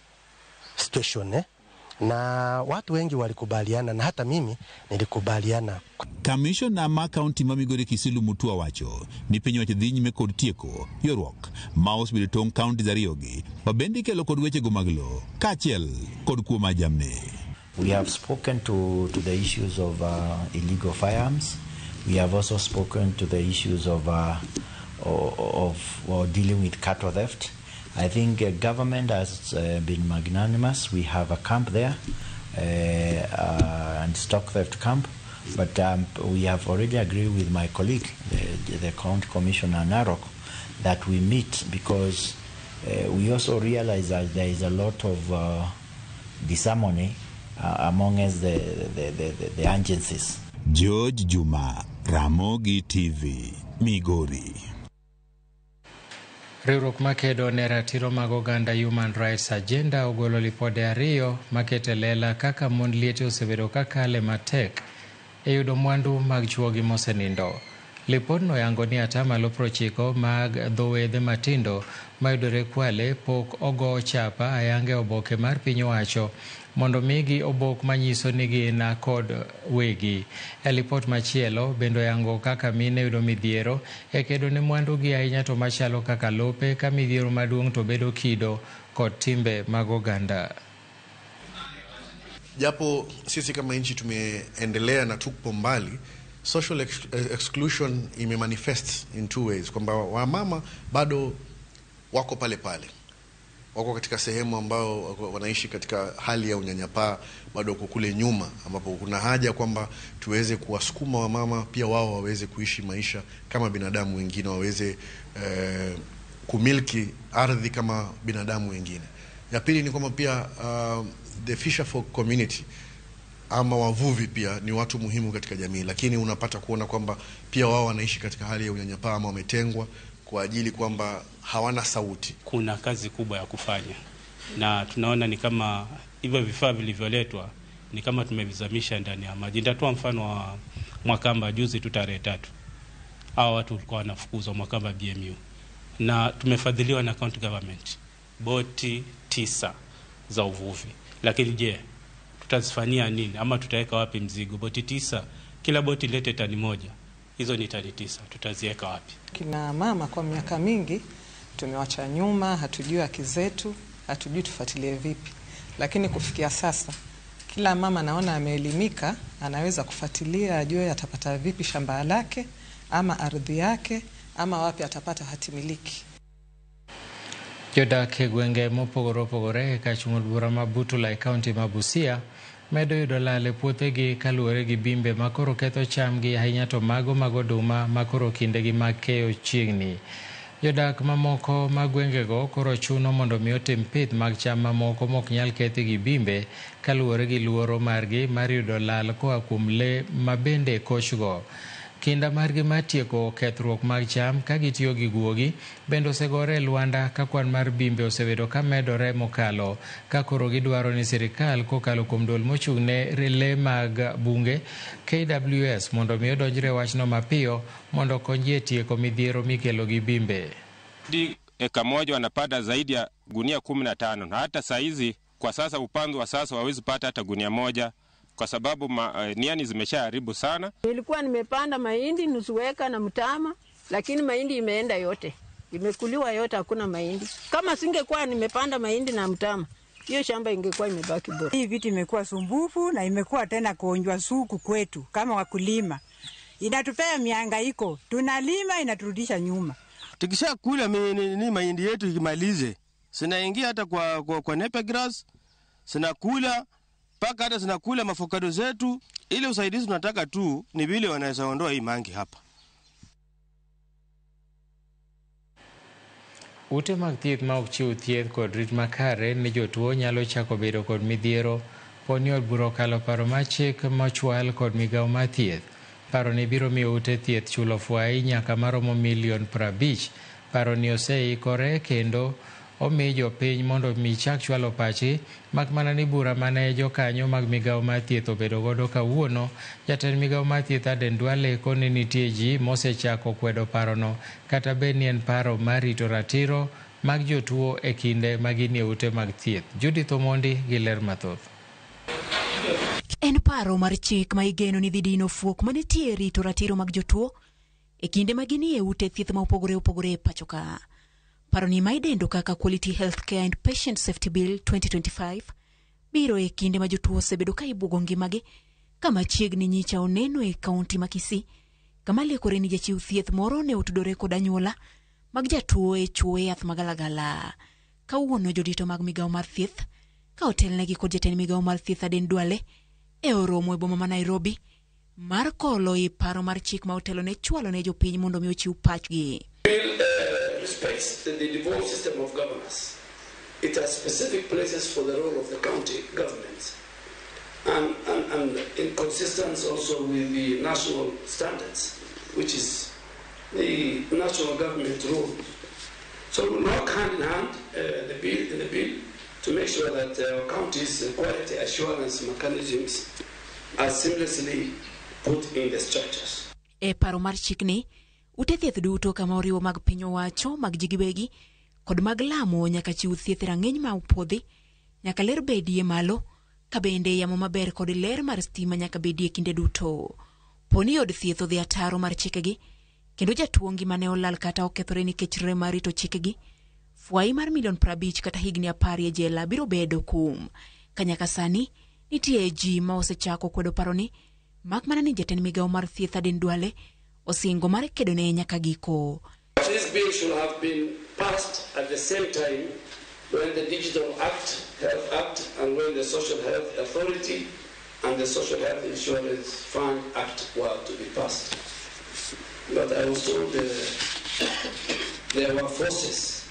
situation, Na watu wengi walikubaliana na hata mimi nilikubaliana. Kamishona ma kaunti ma Migori Kisilu Mutua wacho ni piny owacho dhi nyime kod tieko ywaruok ma osebedo tong' kaunti ariyogi ma bende ikelo kod wechego mag lowo kaachiel kod kuo mar jamni. We have spoken to the issues of illegal firearms. We have also spoken to the issues of dealing with cattle theft. I think government has been magnanimous. We have a camp there, and stock theft camp. But we have already agreed with my colleague, the county commissioner Narok, that we meet because we also realize that there is a lot of disharmony among us, the agencies. George Juma, Ramogi TV, Migori. Riwruok makedo ne ratiro mag oganda Human Rights Agenda ogolo lipode ariyo makete lela kaka mond liete osebedo kakale matek e yudo mwandu mag chuogi mosenindo. Lipodno yango ni atamalo 90 mag dho wedhe matindo mayudore Kwale pok ogo chapa ayanga e oboke mar piny owacho mondo migi obok manyiso ni gin kod wegi. E lipot machielo bende oyango kaka mine yudo midhiero e kedo ne mwandugi ahinya to machalo kaka lope ka midhiero maduong' to bedo kido kod timbe mag oganda. Japo sisi kama nchi tumeendelea na tupo mbali, social exclusion imemanifest in two ways, kwamba wamama bado wako pale pale, wako katika sehemu ambao wanaishi katika hali ya unyanyapaa, bado wako kule nyuma, ambapo kuna haja kwamba tuweze kuwasukuma wamama pia wao waweze kuishi maisha kama binadamu wengine, waweze kumiliki ardhi kama binadamu wengine. Ya pili ni kwamba pia the fisher folk community ama wavuvi pia ni watu muhimu katika jamii, lakini unapata kuona kwamba pia wao wanaishi katika hali ya unyanyapaa ama wametengwa kwa ajili kwamba hawana sauti. Kuna kazi kubwa ya kufanya, na tunaona ni kama hivyo vifaa vilivyoletwa ni kama tumevizamisha ndani ya maji. Nitatoa mfano wa Mwakamba juzi tu tarehe 3. Hawa watu walikuwa wanafukuzwa Mwakamba BMU, na tumefadhiliwa na county government boti 9 za uvuvi. Lakini je, tutazifanyia nini ama tutaweka wapi mzigo? Boti 9, kila boti lete tani 1. Hizo ni tani 9, tutaziweka wapi? Kina mama kwa miaka mingi tumewacha nyuma, hatujui haki zetu, hatujui tufuatilie vipi. Lakini kufikia sasa kila mama naona ameelimika, anaweza kufuatilia ajue atapata vipi shamba lake ama ardhi yake ama wapi atapata hatimiliki. Jodak e gwenge mopogore opogore e kach ng'ud bura ma Butula e kaunti ma Busia medo yudo lal e puothegi kaluwore gi bimbe makoro ketho chamgi ahinya to mago mag oduma makoro kindegi mag keyo chiegni. Jodak mamoko mag gwengego koro chuno mondo mi otim pith mag cham mamoko mok nyal kethi gi bimbe kaluwore gi luoro margi mar yudo lal koa kuom le mabende kochgo. Kinda margi mar tieko kethruok mag cham ka gitiyo gi guogi bende osegore e lwanda ka kwan mar bimbe osebedo ka medore mokalo ka koro gidwaro ni sirikal kokalo kuom duol mochung' ne le mag bunge KWS mondo mi odonjre e wachno mapiyo mondo okony ji e tieko midhiero mikelo gi bimbe. Eka moja wanapata zaidi ya gunia 15 na hata saizi kwa sasa upanzi wa sasa hawawezi pata hata gunia 1 kwa sababu niani zimeshaharibu sana. Nilikuwa nimepanda mahindi nusu eka na mtama, lakini mahindi imeenda yote, imekuliwa yote, hakuna mahindi. Kama singekuwa nimepanda mahindi na mtama, hiyo shamba ingekuwa imebaki bora. Hii vitu imekuwa sumbufu na imekuwa tena kuonjwa suku kwetu kama wakulima. Inatupea mihangaiko, tunalima inaturudisha nyuma. Tukishakula ni mahindi yetu ikimalize, sinaingia hata kwa nepe grass, sinakula paka hata zinakula mafokado zetu. Ile usaidizi tunataka tu ni vile wanaweza ondoa hii mangi hapa. Ute mag thieth ma ok chiw thieth kod rit makare ne jotuo nyalo chako bedo kod midhiero poni od bura okalo paro mar chik mochwal kod migawo mar thieth. Paro ni biro miyo ute thieth chulo fwai nyaka maromo milion 50. Paro ni oseikore kendo omi jopiny mondo mi chak chwalo pachgi, mak mana ni bura mane jokanyo mag migawo mar thieth obedo godo kawuono. Jatend migawo mar thieth Aden Duale koni nitie ji mosechako kwedo parono kata bed ni en paro mar rito ratiro mag jotuo e kinde ma ginie ute mag thieth. Judith Omondi gi ler mathoth. En paro mar chik ma igeno ni dhi dino fuok manitie e rito ratiro mag jotuo e kinde ma ginie ute thieth ma opogore opogore e pacho ka. Paro ni ma idendo kaka Quality Healthcare and Patient Safety Bill 2025 biro e kinde ma jotuo osebedo ka ibuogo ngimagi kama chiegni nyicha oneno e kaunti ma Kisii, kama lekore ni jachiw thieth moro ne otudore kod anyuola mag jatuo e chuo e yath magalagala. Kawuono jodito mag migawo mar thieth ka otelnegi kod jatend migawo mar thieth Aden Duale e oromo e boma ma Nairobi mar kolo e paro mar chik ma otelo ne chwalo ne jopiny mondo mi ochiw pachgi. Respects the devolved system of governance. It has specific places for the role of the county governments and in consistence also with the national standards, which is the national government role. So we work hand in hand in the bill to make sure that our counties' quality assurance mechanisms are seamlessly put in the structures. E paro mar chikni, ute thieth duto kama oriwo mag piny owacho, mag ji giwegi kod mag lamo nyaka chiw thieth e rang'iny ma opuodhi, nyaka ler bedie malo, ka bende yamo maber kod ler mar stima nyaka bedie kinde duto. Po ni od thieth odhi ataro mar chikegi, kendo jatuo ngimane olal kata okethore nikech rem mar rito chikegi, fwai mar milion 50 kata higni 10 e jela biro bedo kum. Ka nyaka sani, nitie ji ma osechako kwedo paroni, mak mana ni jatend migawo mar thieth Aden Duale osingo mar kedone nyaka giko. This bill should have been passed at the same time when the Digital Act, Health Act, and when the Social Health Authority and the Social Health Insurance Fund Act were to be passed. But I was told there were forces,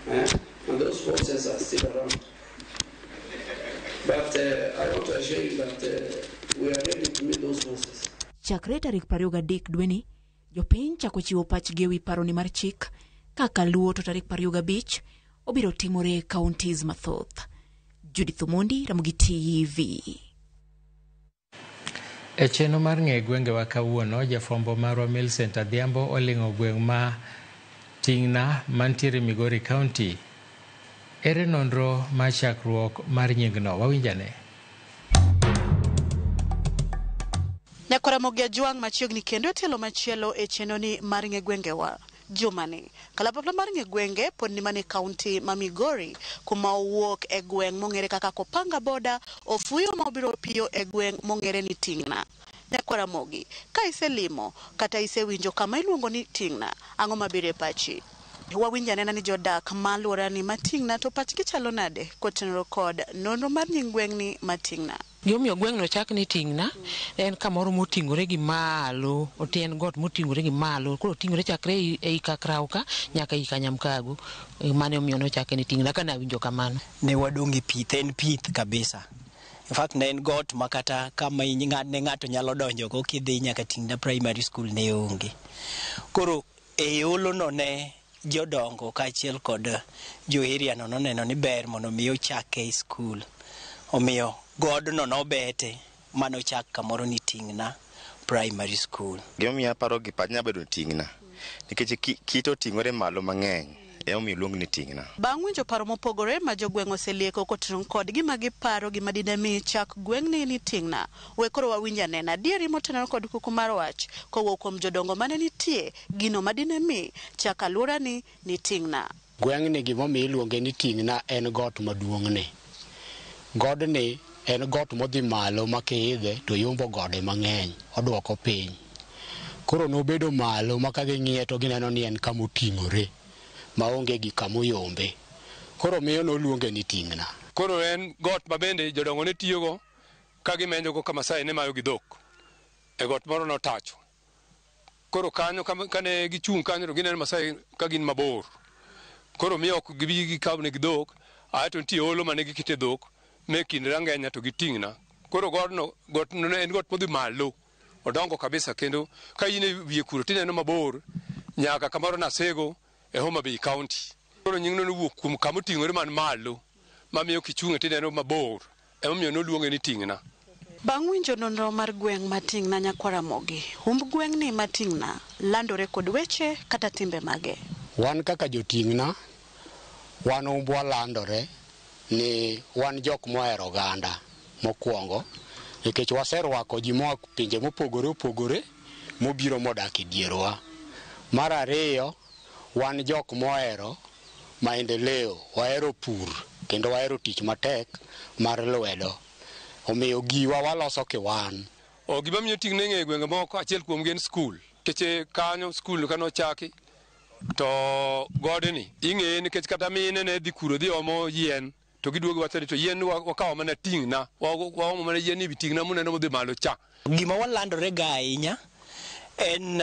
and those forces are still around. But I want to assure you that we are ready to meet those forces. Chakre tarik 23 dweni, jopiny chako chiwo pachgi ewi paroni mar chik kaka luwo to tarik 25 obiro timore e counties mathoth. Judith Omondi, Ramogi TV. E chenro mar ng'e gwengewa kawuono, jafwambo marwa Millicent Adhiambo oling'o gweng' ma Ting'na mantiere Migori County. Ere nonro mar chakruok mar nyingno? Wawinjane. Nyakwara Ramogi Ajwang' machiegni kendo e tielo machielo e chenro ni mar ng'e gwengewa. Jumani, kalapapla mar ng'e gwenge pod ni mana e kaunti ma Migori, kuma owuok e gweng' mong'ere kaka Kopanga Boda, ofuyo ma obiro piyo e gweng' mong'ere ni Ting'na. Nyakwara Ramogi, ka iselimo kata isewinjo kama iluongo ni Ting'na, ang'o mabiro e pachi? Wawinjo anena ni jodak ma alworani ma Ting'na to pachgi chalo nade kotenore kod nonro mar nying gweng'ni ma Ting'na. Gimomiyo gweng'no ochak ni Ting'na, en kamoro moting'ore gi malo, en got moting'ore gi malo, koro oting'ore chakre ei Kakraw ka nyaka ei Kanyamkago. Mano emomiyo nochake ni Ting'na ka nawinjo kamano. Ne wadong' e pith, en pith kabisa. In fact ne en got ma kata kama ne ng'ato nyalo donjogo kidhi nyaka Ting'na Primary School ne onge. Koro e olono ne jodongo kaachiel kod jo area no noneno ni ber mondo mi ochake e skul. Omiyo godno nobete manochak kamoro ni Ting'na Primary School. Gimomiyo aparo gi pacha nyalo bedo Ting'na nikech kite oting'ore malo mang'eny emomiyo oluong ni Ting'na. Bang' winjo paro mopogore ma jogweng' oselieko kotenore kod gima giparo gima dine mi chak gweng'ni ni Ting'na, we koro wawinj anena adieri motenore kod kuku mar wach kowuok kuom jodongo mane nitie gino madine mi chak alworani ni Ting'na. Gweng'ni gimomiyo iluonge ni Ting'na en got maduong'ni. Godni en got modhi malo ma kiidhe to yombo gode mang'eny, oduoko piny. Koro nobedo malo ma ka ging'iye to gineno ni en kamoting'ore maonge gi kamoyombe. Koro miyo noluonge ni Ting'na. Koro en got ma bende jodongo ne tiyogo ka gimenjogo ka Masai ne mayo gi dhok. E got moro notacho. Koro kanyo kane gichung' kanyo to gineno Masai ka gin mabor. Koro miyo ok gibi gikaw negi dhok, aeto nitie olo mane gikete dhok me kind Rangenya to gi Ting'na. Koro godno, got no en got modhi malo. Odongo kabisa kendo ka in e wiye kuro tineno mabor nyaka kamoro Nasego e Homa Bay County. Koro nyingno nowuok kuom kama oting'ore man malo mamiyo kichung'e tineno mabor. Emomiyo noluonge ni Ting'na. Bang' winjo nonro mar gweng' ma Ting'na Nyakwar Ramogi, humb gweng'ni ma Ting'na landore kod weche kata timbe mage. Wan kaka joting'na, wan humbwa landore ni wan jok mohero oganda mokwongo, nikech waserwako ji moa pinje mopogore opogore mobiro modak e dierwa. Mar ariyo, wan jok mohero maendeleo, wahero pur kendo wahero tich matek mar lwedo. Omiyo giwa waloso kiwan. Gima miyo Ting'na ing'eyo e gwenge moko, achiel kuomgi en skul. Nikech kanyo skul kanochaki to godni ing'eye nikech kata mine ne dhi kuro dhi omo yien to giduogo wacho ni to yien wakawo mana Ting'na, waomo mana yien ewi Ting'na muneno modhi malo cha. Gima walandore ga ahinya en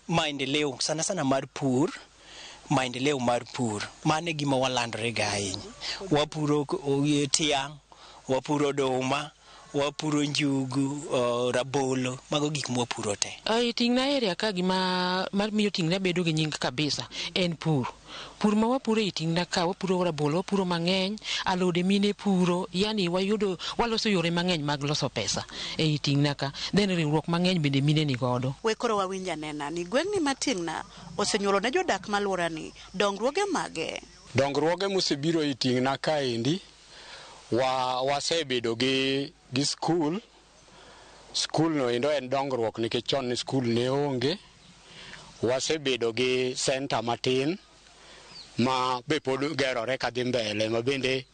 maendeleo sana sana mar pur, maendeleo mar pur. Mano e gima walandore ga ahinya. Wapuro tiang', wapuro oduma, wapuro njugu, rabolo, mago gik mwapuro te. E Ting'na area ka gima miyo Ting'na bedo gi nying kabisa en pur. Pur ma wapuro e Ting'na ka, wapuro rabolo, wapuro mang'eny, alode mine puro, yani wayudo, waloso yore mang'eny mag loso pesa e Ting'na ka. Then riwruok mang'eny bende mine ni godo. We koro wawinj anena ni gweng'ni ma Ting'na osenyuolo ne jodak malworani dongruoge mage. Dongruoge mosebiro e Ting'na kaendi, wasebedo gi skul. Skul no endo en dongruok nikech chon ni skul ne onge. Wasebedo gi center matin ma be pod gerore kadhi mbele, ma bende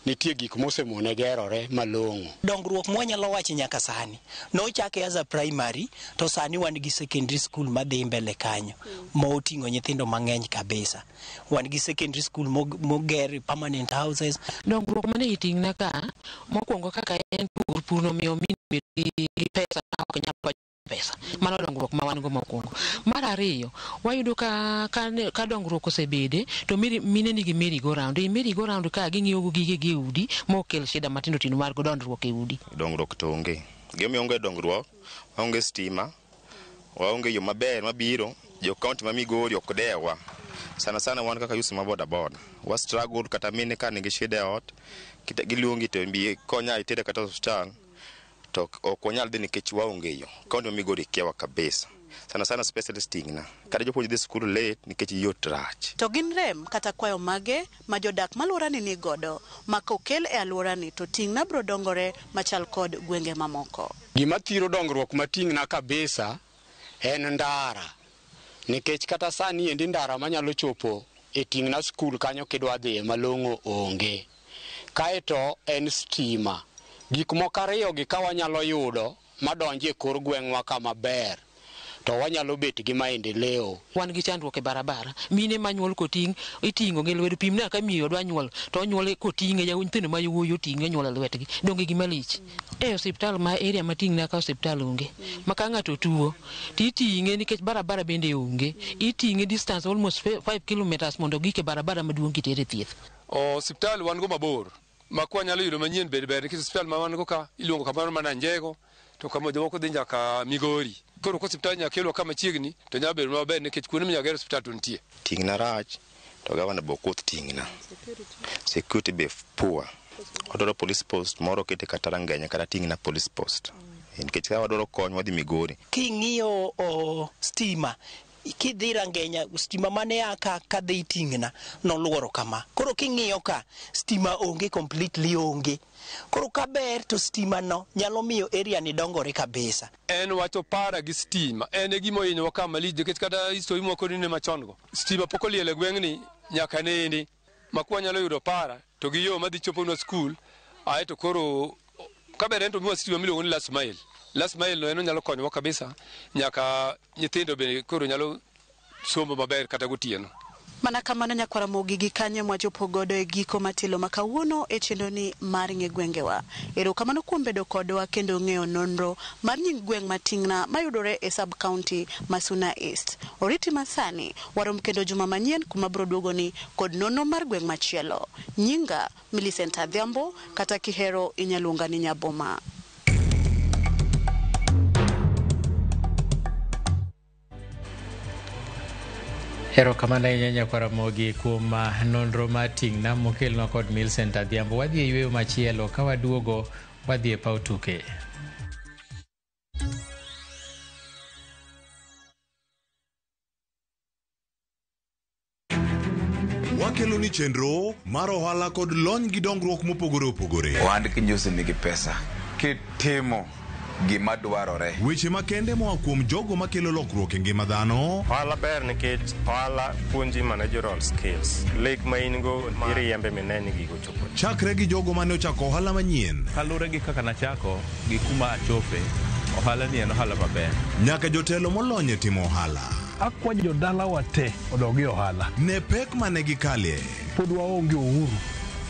nitie gik mosemone gerore malong'o. Dongruok mwanyalo wacho nyaka sani, nochake as a primary, to sani wan gi secondary school madhi mbele kanyo, moting'o nyithindo mang'eny kabisa. Wan gi secondary school moger permanent houses. Dongruok mane i Ting'na ka, mokwongo kaka en pur, pur no miyo mine bedo gi pesa ma ok nyal pesa. Mano dongruok ma wan go mokwongo. Mar ariyo, wayudo ka dongruok osebede, to mine nigi merry go round. E merry go round ka ging'iewo go gigegi e udi, mokel shida matindo tindo mar dondruok e udi. Dongruok to onge. Gimomiyo onge dongruok, waonge stima, waonge yo maber mabiro, jo kaunti ma Migori ok dewa. Sana sana wan kaka youth ma boda boda. Wa struggle kata mine ka nigi shida e ot, giluongi to bi konya itere kata osiptal, to ok wanyal dhi nikech waonge yo. Kaunti ma Migori kiawa kabisa. Sana sana specialist Ting'na. Kata jopuonj dhi skul late nikech yot rach. To gin rem kata kwayo mage ma jodak malworani ni godo ma kokel e alworani to Ting'na biro dongore machal kod gwenge mamoko. Gima thiro dongruok ma Ting'na kabisa en ndara. Nikech kata sani endi ndara manyalo chopo e Ting'na skul kanyo kidwa dhiye malong'o onge. Kaeto en stima. Gik moko ariyo gi ka wanyalo yudo madonjo e kor gweng'wa kama ber, to wanyalo bet gi maendeleo. Wan gi chandruok e barabara. Mine manyuol koting', iting'o gi lwedo. Pimna ka miyo dwa nyuol, to onyuol koting'e, nyithindo ma yowuoyi oting'e onyuol e lwetgi. Donge gima lich? E osiptal ma area ma Ting'na ka osiptal onge. Ma ka ng'ato tuo, titing'e nikech barabara bende onge. Iting'e distance almost 5 kilometers mondo gik e barabara maduong' kitere thieth. Osiptal wan go mabor. Ma kwa nyalo yudo manyien bed ber nikech osiptal ma wan go ka iluongo kamoro mana Njego, to kama jomoko dhi nyaka Migori. Koro ka osiptal nyaka kelwa kama chiegni to nyalo bedo maber nikech kuonde minyalo ger osiptal to nitie. Ting'na rach to gavana be ok wuoth Ting'na. Security be poor. Wadwaro police post moro kete kata Rangenya kata Ting'na police post. Nikech ka wadwaro kony wadhi Migori. King'iyo stima, kidhi Rangenya, stima mane a ka kadhi Ting'na noluoro kama. Koro king'iyo ka, stima onge completely onge. Koro kaber to stima no nyalo miyo area ni dongore kabisa. En wacho para gi stima, en e gima ohinyowa ka malich nikech kata history moko nine machon go. Stima pok oliel e gweng'ni nyaka nene. Ma kwa nyalo yudo para to gi yo madhi choponwa skul, aeto koro kaber en to miwa stima miluongo ni last mile. Last mile no en onyalo konyowa kabisa nyaka nyithindo be koro nyalo somo maber kata gotieno. Mana kamano nyakwara Ramogi gi kanyo mwachopo godo e giko matelo ma kawuono e chenroni mar ng'e gwengewa. Erokamano kuom bedo kodwa kendo ng'eyo nonro mar nying gweng' ma Ting'na mayudore e sub county ma Suna East. Oriti masani, warom kendo juma manyien kuma biro duogoni kod nonro mar gweng' machielo. Nyinga Millicent Adhiambo, kata kihero inyaluonga ni Nyaboma. Erokamano ahinya nyakwar Ramogi kuom nonro mar Ting'na mokelnwa kod Millicent Adhiambo. Wadhi e yweyo machielo, ka waduogo wadhi e paw tuke. Wakelo ni chenro mar ohala kod lony gi dongruok mopogore opogore. Ohand kinjusi nigi pesa. Kitimo gima dwarore. Weche makende moa kuom jogo makelo lokruok e ngima dhano. Ohala ber nikech ohala puonji managerial skills. Lek ma in go iriembe mine ni gigo chopo. Chakre gi jogo mane ochako ohala manyien. Kaluwore gi kaka nachako gi kuma achope, ohala ni en ohala maber. Nyaka jotelo molony e timo ohala. Akwayo jodalawa te odog e ohala. Ne pek mane gikalie. Pod waonge uhuru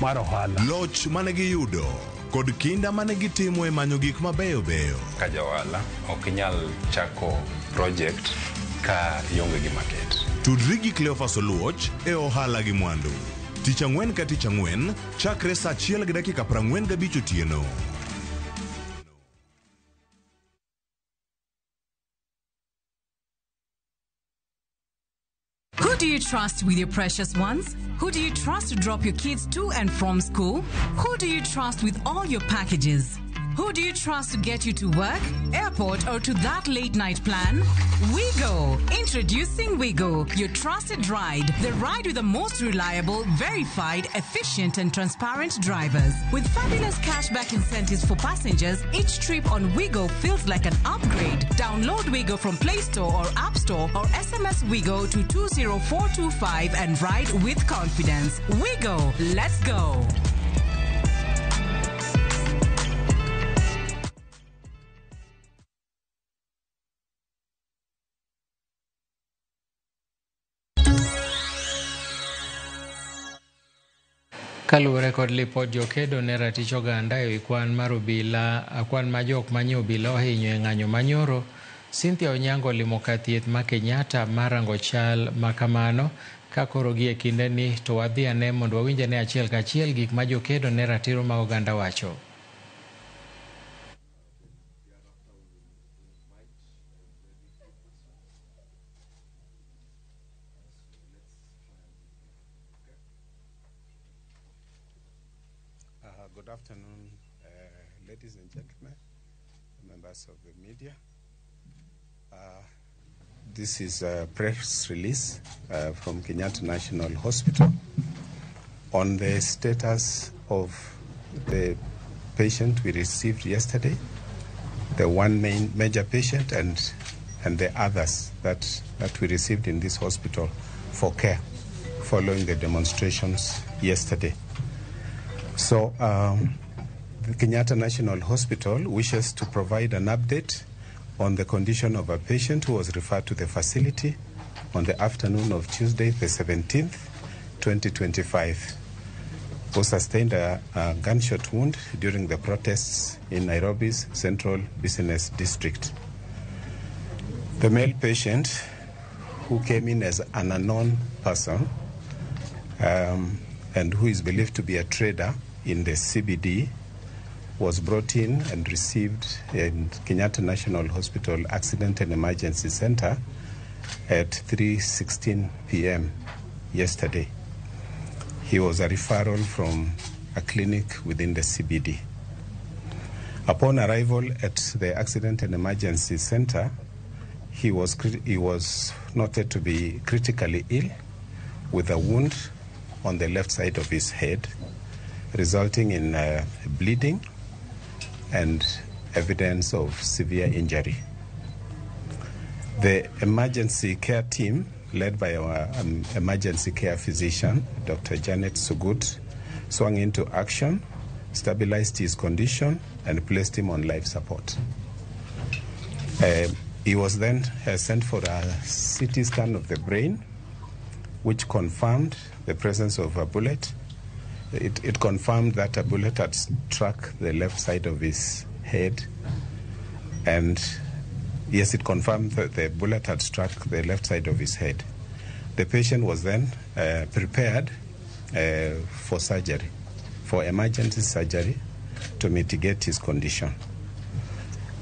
mar ohala. Loch mane giyudo kod kinda mane gitimo e manyo gik mabeyo beyo. Ka ja ohala ok inyal chako project ka ionge gi market. Tudri gi Cleophas Oluoch e ohala gi mwandu. Tich ang'wen ka tich ang'wen chakre saa 1:45 otieno. Who do you you trust with your precious ones? Who do you trust to drop your kids to and from school? Who do you trust with all your packages? Who do you trust to get you to work, airport, or to that late night plan? WeGo! Introducing WeGo, your trusted ride. The ride with the most reliable, verified, efficient, and transparent drivers. With fabulous cashback incentives for passengers, each trip on WeGo feels like an upgrade. Download WeGo from Play Store or App Store or SMS WeGo to 20425 and ride with confidence. WeGo! Let's go! Kaluwore kod lipod jokedo ne ratich oganda ewi kwan mar obila kwan ma jok manie obila ohinyo e ng'anyo manyoro, Cynthia Onyango olimo kar thieth ma Kenyatta mar rango chal ma kamano. Ka koro gie kindeni to wadhi ane mondo wawinj ane achiel kachiel gik ma jokedo ne ratiro mag oganda wacho. Good afternoon, ladies and gentlemen, members of the media. This is a press release from Kenyatta National Hospital on the status of the patient we received yesterday, the one main major patient and the others that we received in this hospital for care following the demonstrations yesterday. So the Kenyatta National Hospital wishes to provide an update on the condition of a patient who was referred to the facility on the afternoon of Tuesday, the 17th, 2025, who sustained a gunshot wound during the protests in Nairobi's Central Business District. The male patient, who came in as an unknown person and who is believed to be a trader in the CBD, was brought in and received in Kenyatta National Hospital Accident and Emergency Center at 3:16 p.m. yesterday. He was a referral from a clinic within the CBD. Upon arrival at the Accident and Emergency Center, he was noted to be critically ill with a wound on the left side of his head, resulting in bleeding and evidence of severe injury. The emergency care team, led by our emergency care physician, Dr. Janet Sugut, swung into action, stabilized his condition, and placed him on life support. He was then sent for a CT scan of the brain, which confirmed the presence of a bullet. It confirmed that a bullet had struck the left side of his head. And yes, it confirmed that the bullet had struck the left side of his head. The patient was then prepared for surgery, for emergency surgery to mitigate his condition.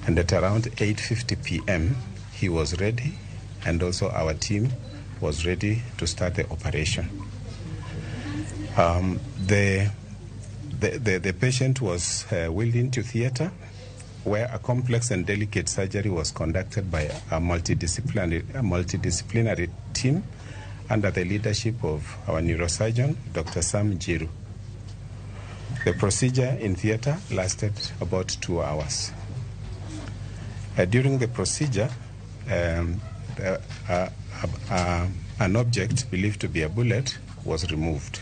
And at around 8:50 p.m., he was ready, and also our team was ready to start the operation. The patient was wheeled into theater, where a complex and delicate surgery was conducted by a multidisciplinary team under the leadership of our neurosurgeon, Dr. Sam Jiru. The procedure in theater lasted about 2 hours. During the procedure, an object believed to be a bullet was removed.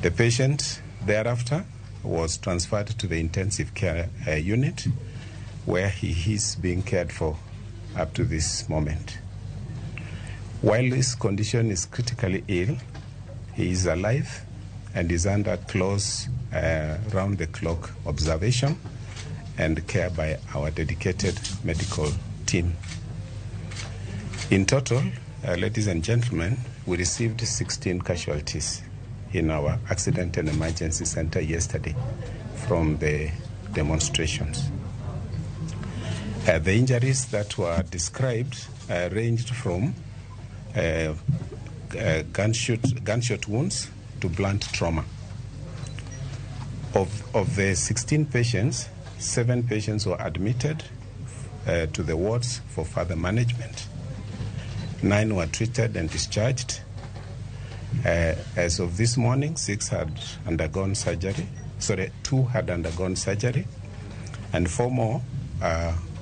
The patient thereafter was transferred to the intensive care unit, where he is being cared for up to this moment. While his condition is critically ill, he is alive and is under close round-the-clock observation and care by our dedicated medical team. In total, ladies and gentlemen, we received 16 casualties in our Accident and Emergency Center yesterday from the demonstrations. The injuries that were described ranged from gunshot wounds to blunt trauma. Of the 16 patients, 7 patients were admitted to the wards for further management. 9 were treated and discharged. As of this morning, 6 had undergone surgery. Sorry, 2 had undergone surgery, and 4 more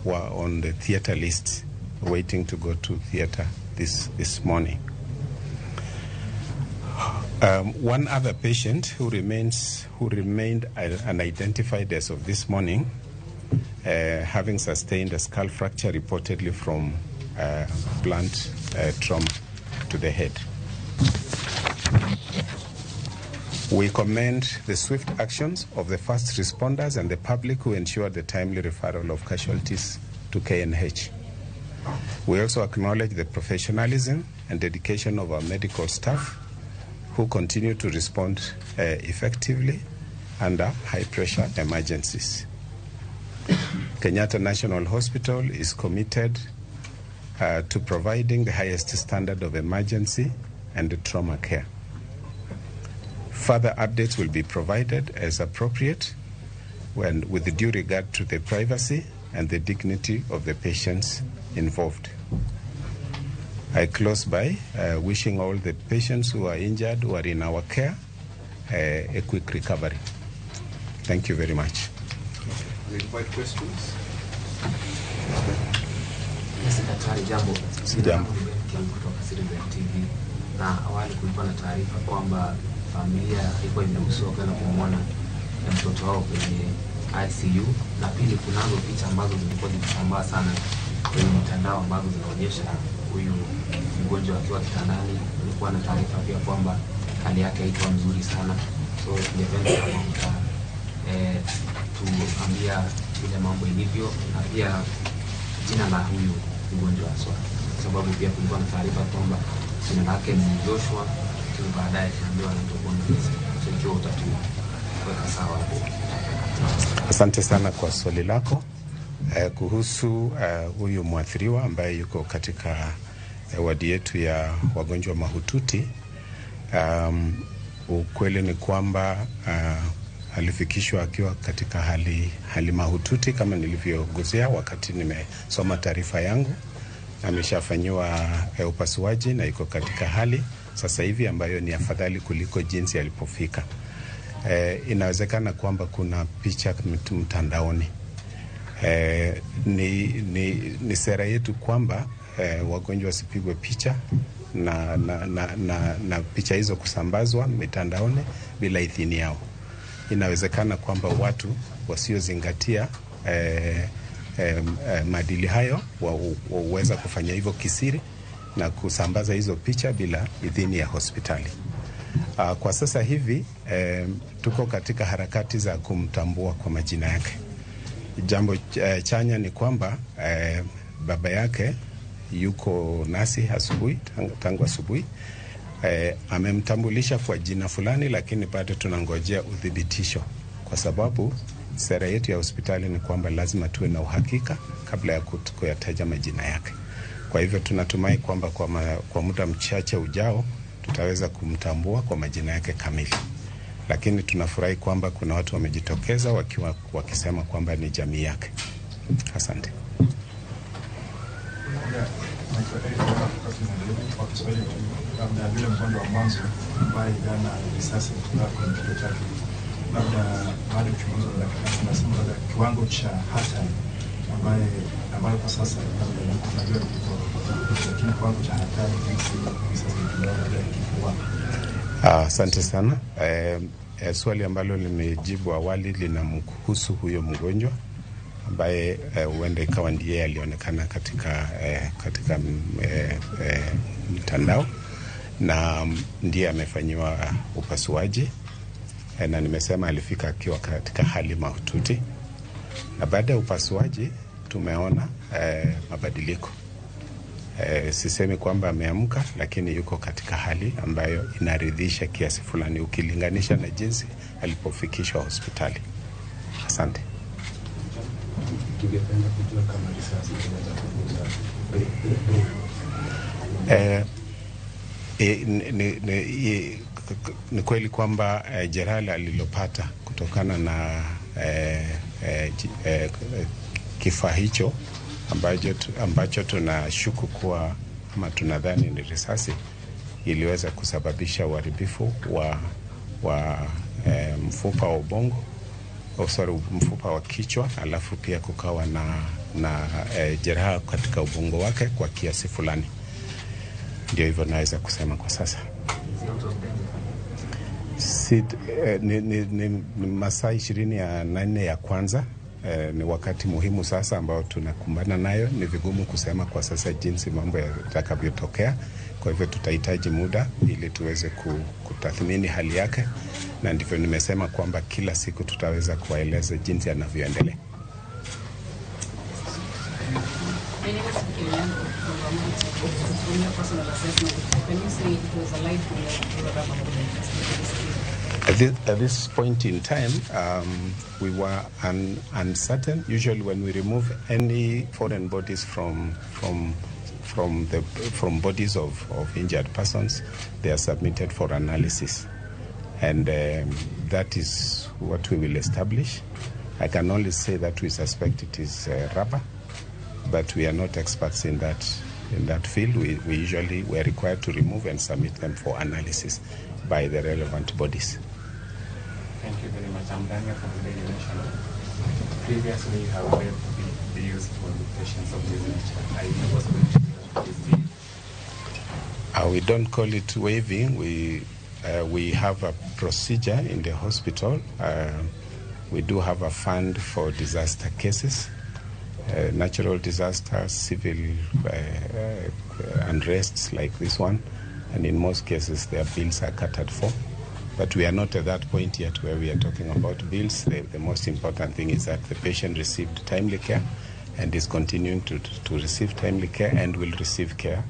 were on the theater list, waiting to go to theater this morning. One other patient who remained unidentified as of this morning, having sustained a skull fracture reportedly from blunt trauma to the head. We commend the swift actions of the first responders and the public who ensured the timely referral of casualties to KNH. We also acknowledge the professionalism and dedication of our medical staff who continue to respond effectively under high-pressure emergencies. Kenyatta National Hospital is committed to providing the highest standard of emergency and trauma care. Further updates will be provided as appropriate when, with due regard to the privacy and the dignity of the patients involved. I close by wishing all the patients who are injured, who are in our care, a quick recovery. Thank you very much. We invite questions. Yes, Daktari, jambo. Jambo. Kutoka Citizen TV. Na awali kulikuwa na taarifa kwamba familia ilikuwa imeruhusiwa kwenda kumwona mtoto wao kwenye ICU, na pili kunazo picha ambazo zilikuwa zikisambaa sana kwenye mitandao ambazo zinaonyesha huyu mgonjwa akiwa kitandani. Kulikuwa na taarifa pia kwamba hali yake haikuwa nzuri sana, so tungependa kama mta tuambia vile mambo ilivyo na pia jina la huyu mgonjwa haswa, kwa sababu pia kulikuwa na taarifa kwamba jina lake ni Joshua, lakini baadaye tunaambiwa anaitwa Boniface. So ikiwa utatuweka sawa hapo. Asante sana kwa swali lako kuhusu huyu mwathiriwa ambaye yuko katika wadi yetu ya wagonjwa mahututi. Ukweli ni kwamba alifikishwa akiwa katika hali mahututi kama nilivyoguzia wakati nimesoma taarifa yangu. Ameshafanyiwa upasuaji na yuko katika hali sasa hivi ambayo ni afadhali kuliko jinsi alipofika. Inawezekana kwamba kuna picha mtandaoni. Ni sera yetu kwamba wagonjwa wasipigwe picha na picha hizo kusambazwa mitandaoni bila idhini yao. Inawezekana kwamba watu wasiozingatia maadili hayo waweza kufanya hivyo kisiri na kusambaza hizo picha bila idhini ya hospitali. Kwa sasa hivi tuko katika harakati za kumtambua kwa majina yake. Jambo chanya ni kwamba baba yake yuko nasi asubuhi, tangu asubuhi. Amemtambulisha kwa jina fulani, lakini bado tunangojea uthibitisho, kwa sababu sera yetu ya hospitali ni kwamba lazima tuwe na uhakika kabla ya kuyataja majina yake. Kwa hivyo tunatumai kwamba kwa muda mchache ujao tutaweza kumtambua kwa majina yake kamili. Lakini tunafurahi kwamba kuna watu wamejitokeza wakisema kwamba ni jamii yake. Asante. Labda yule mgonjwa wa mwanzo ambaye jana risasi kutoka kwenye kichwa chake, labda baada ya uchunguzi wa daktari anasema labda kiwango cha hatari ambayo kwa sasa labda tunajua kiko, lakini kiwango cha hatari jinsi risasi ilitolewa labda kiko wapi? Asante sana. Swali ambalo limejibu awali linamhusu huyo mgonjwa ambaye huenda ikawa ndiye alionekana katika mtandao na ndiye amefanyiwa upasuaji, na nimesema alifika akiwa katika hali mahututi, na baada ya upasuaji tumeona mabadiliko. Sisemi kwamba ameamka, lakini yuko katika hali ambayo inaridhisha kiasi fulani ukilinganisha na jinsi alipofikishwa hospitali. Asante. Tungependa kujua kama risasi inaweza kuguza. Ni kweli kwamba jeraha alilopata kutokana na kifaa hicho ambacho tunashuku kuwa ama tunadhani ni risasi iliweza kusababisha uharibifu wa mfupa wa ubongo, mfupa wa kichwa, alafu pia kukawa na jeraha katika ubongo wake kwa kiasi fulani. Ndio hivyo naweza kusema kwa sasa. Ni masaa 24 ya kwanza. Ni wakati muhimu sasa ambao tunakumbana nayo. Ni vigumu kusema kwa sasa jinsi mambo yatakavyotokea. Kwa hivyo tutahitaji muda ili tuweze kutathmini hali yake, na ndivyo nimesema kwamba kila siku tutaweza kuwaeleza jinsi anavyoendelea. My name is Vicky from Ramon. From your personal assessment, can you say it was a live bullet or a rubber bullet? At this point in time, we were uncertain. Usually, when we remove any foreign bodies from bodies of injured persons, they are submitted for analysis, and that is what we will establish. I can only say that we suspect it is rubber, but we are not experts in that field. We usually we are required to remove and submit them for analysis by the relevant bodies. Thank you very much. I'm Daniel from the Daily Nation. Previously, you have waived the bills for the patients of this nature. Are you also going to waive this bill? We don't call it waiving. We have a procedure in the hospital. We do have a fund for disaster cases, natural disasters, civil unrests like this one, and in most cases their bills are catered for. But we are not at that point yet where we are talking about bills. The most important thing is that the patient received timely care and is continuing to receive timely care and will receive care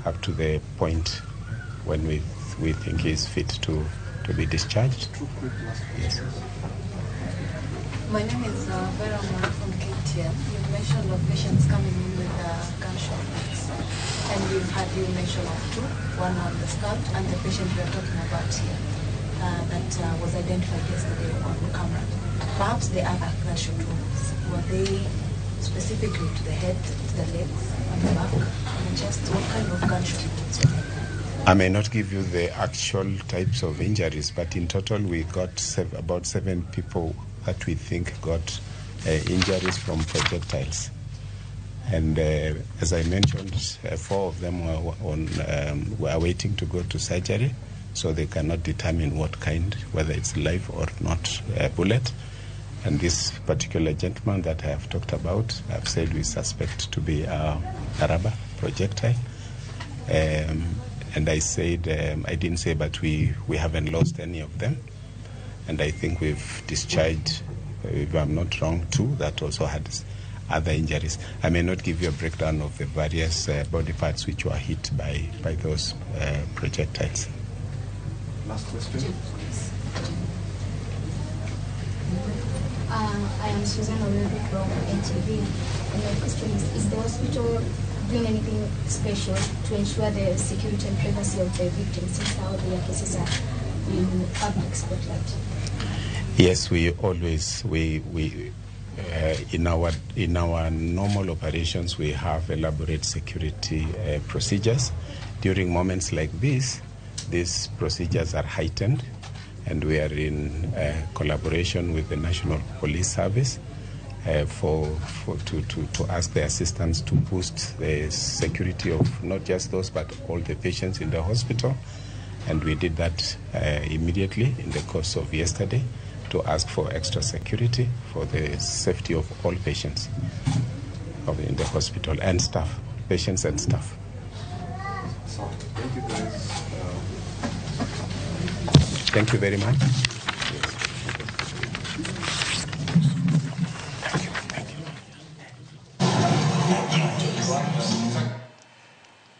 up to the point when we think he is fit to be discharged. Two quick last questions. Yes. My name is Vera Moore from KTN. You mentioned of patients coming in with gunshot wounds, and we've had you mention of two, one on the scalp and the patient we are talking about here that was identified yesterday on camera. Perhaps the other gunshot wounds, were they specifically to the head, to the legs, on the back, on the chest? What kind of gunshot wounds were they? I may not give you the actual types of injuries, but in total we got about 7 people that we think got injuries from projectiles. And as I mentioned, 4 of them were waiting to go to surgery, so they cannot determine what kind, whether it's live or not bullet. And this particular gentleman that I have talked about, I've said we suspect to be a rubber projectile. And I said, I didn't say, but we haven't lost any of them. And I think we've discharged, if I'm not wrong, 2 that also had other injuries. I may not give you a breakdown of the various body parts which were hit by those projectiles. Last question. I am Susan Oweru from NTV, and my question is the hospital doing anything special to ensure the security and privacy of the victims, since now their cases are in public spotlight? Yes, we always, we in our normal operations, we have elaborate security procedures. During moments like this, these procedures are heightened, and we are in collaboration with the National Police Service to ask the assistance to boost the security of not just those but all the patients in the hospital. And we did that immediately in the course of yesterday to ask for extra security for the safety of all patients in the hospital and staff, patients and staff. So, thank you guys. Thank you very much. Thank you. Thank you.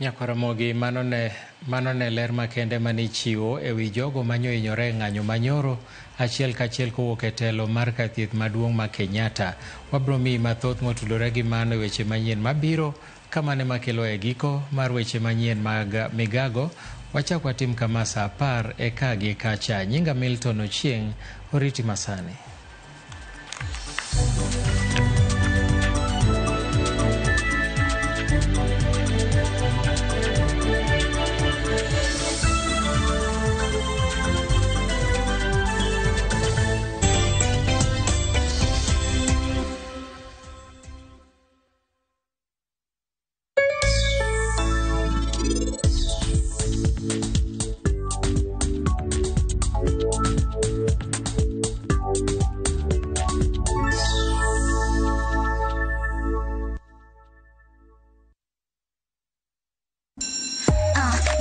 Nyakwaramogi, mano ne ler makende manichiwo e wi jogo manyohinyore e ng'anyo manyoro achiel kachiel kowuok e telo mar kar thieth maduong' ma Kenyatta. Wabiro miyi mathoth motudore gi mano e weche manyien mabiro. Kamano ema kelo e giko mar weche manyien mag migago. Wachak watim kama saa 10 eka gi kacha. Nyinga Milton Ochieng, oriti masani.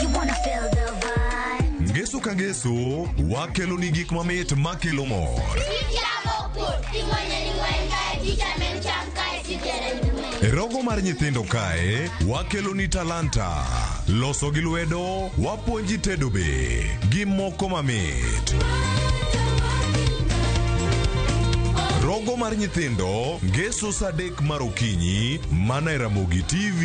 You wanna feel the vibe. Ngeso ka ngeso wakelo ni gik mamit makelo mor. E rogo mar nyithindo kae wakelo ni talanta loso gi lwedo wapuonji tedo be gi moko mamit. Rogo mar nyithindo ngeso saa 3 mar okinyi mana e Ramogi TV.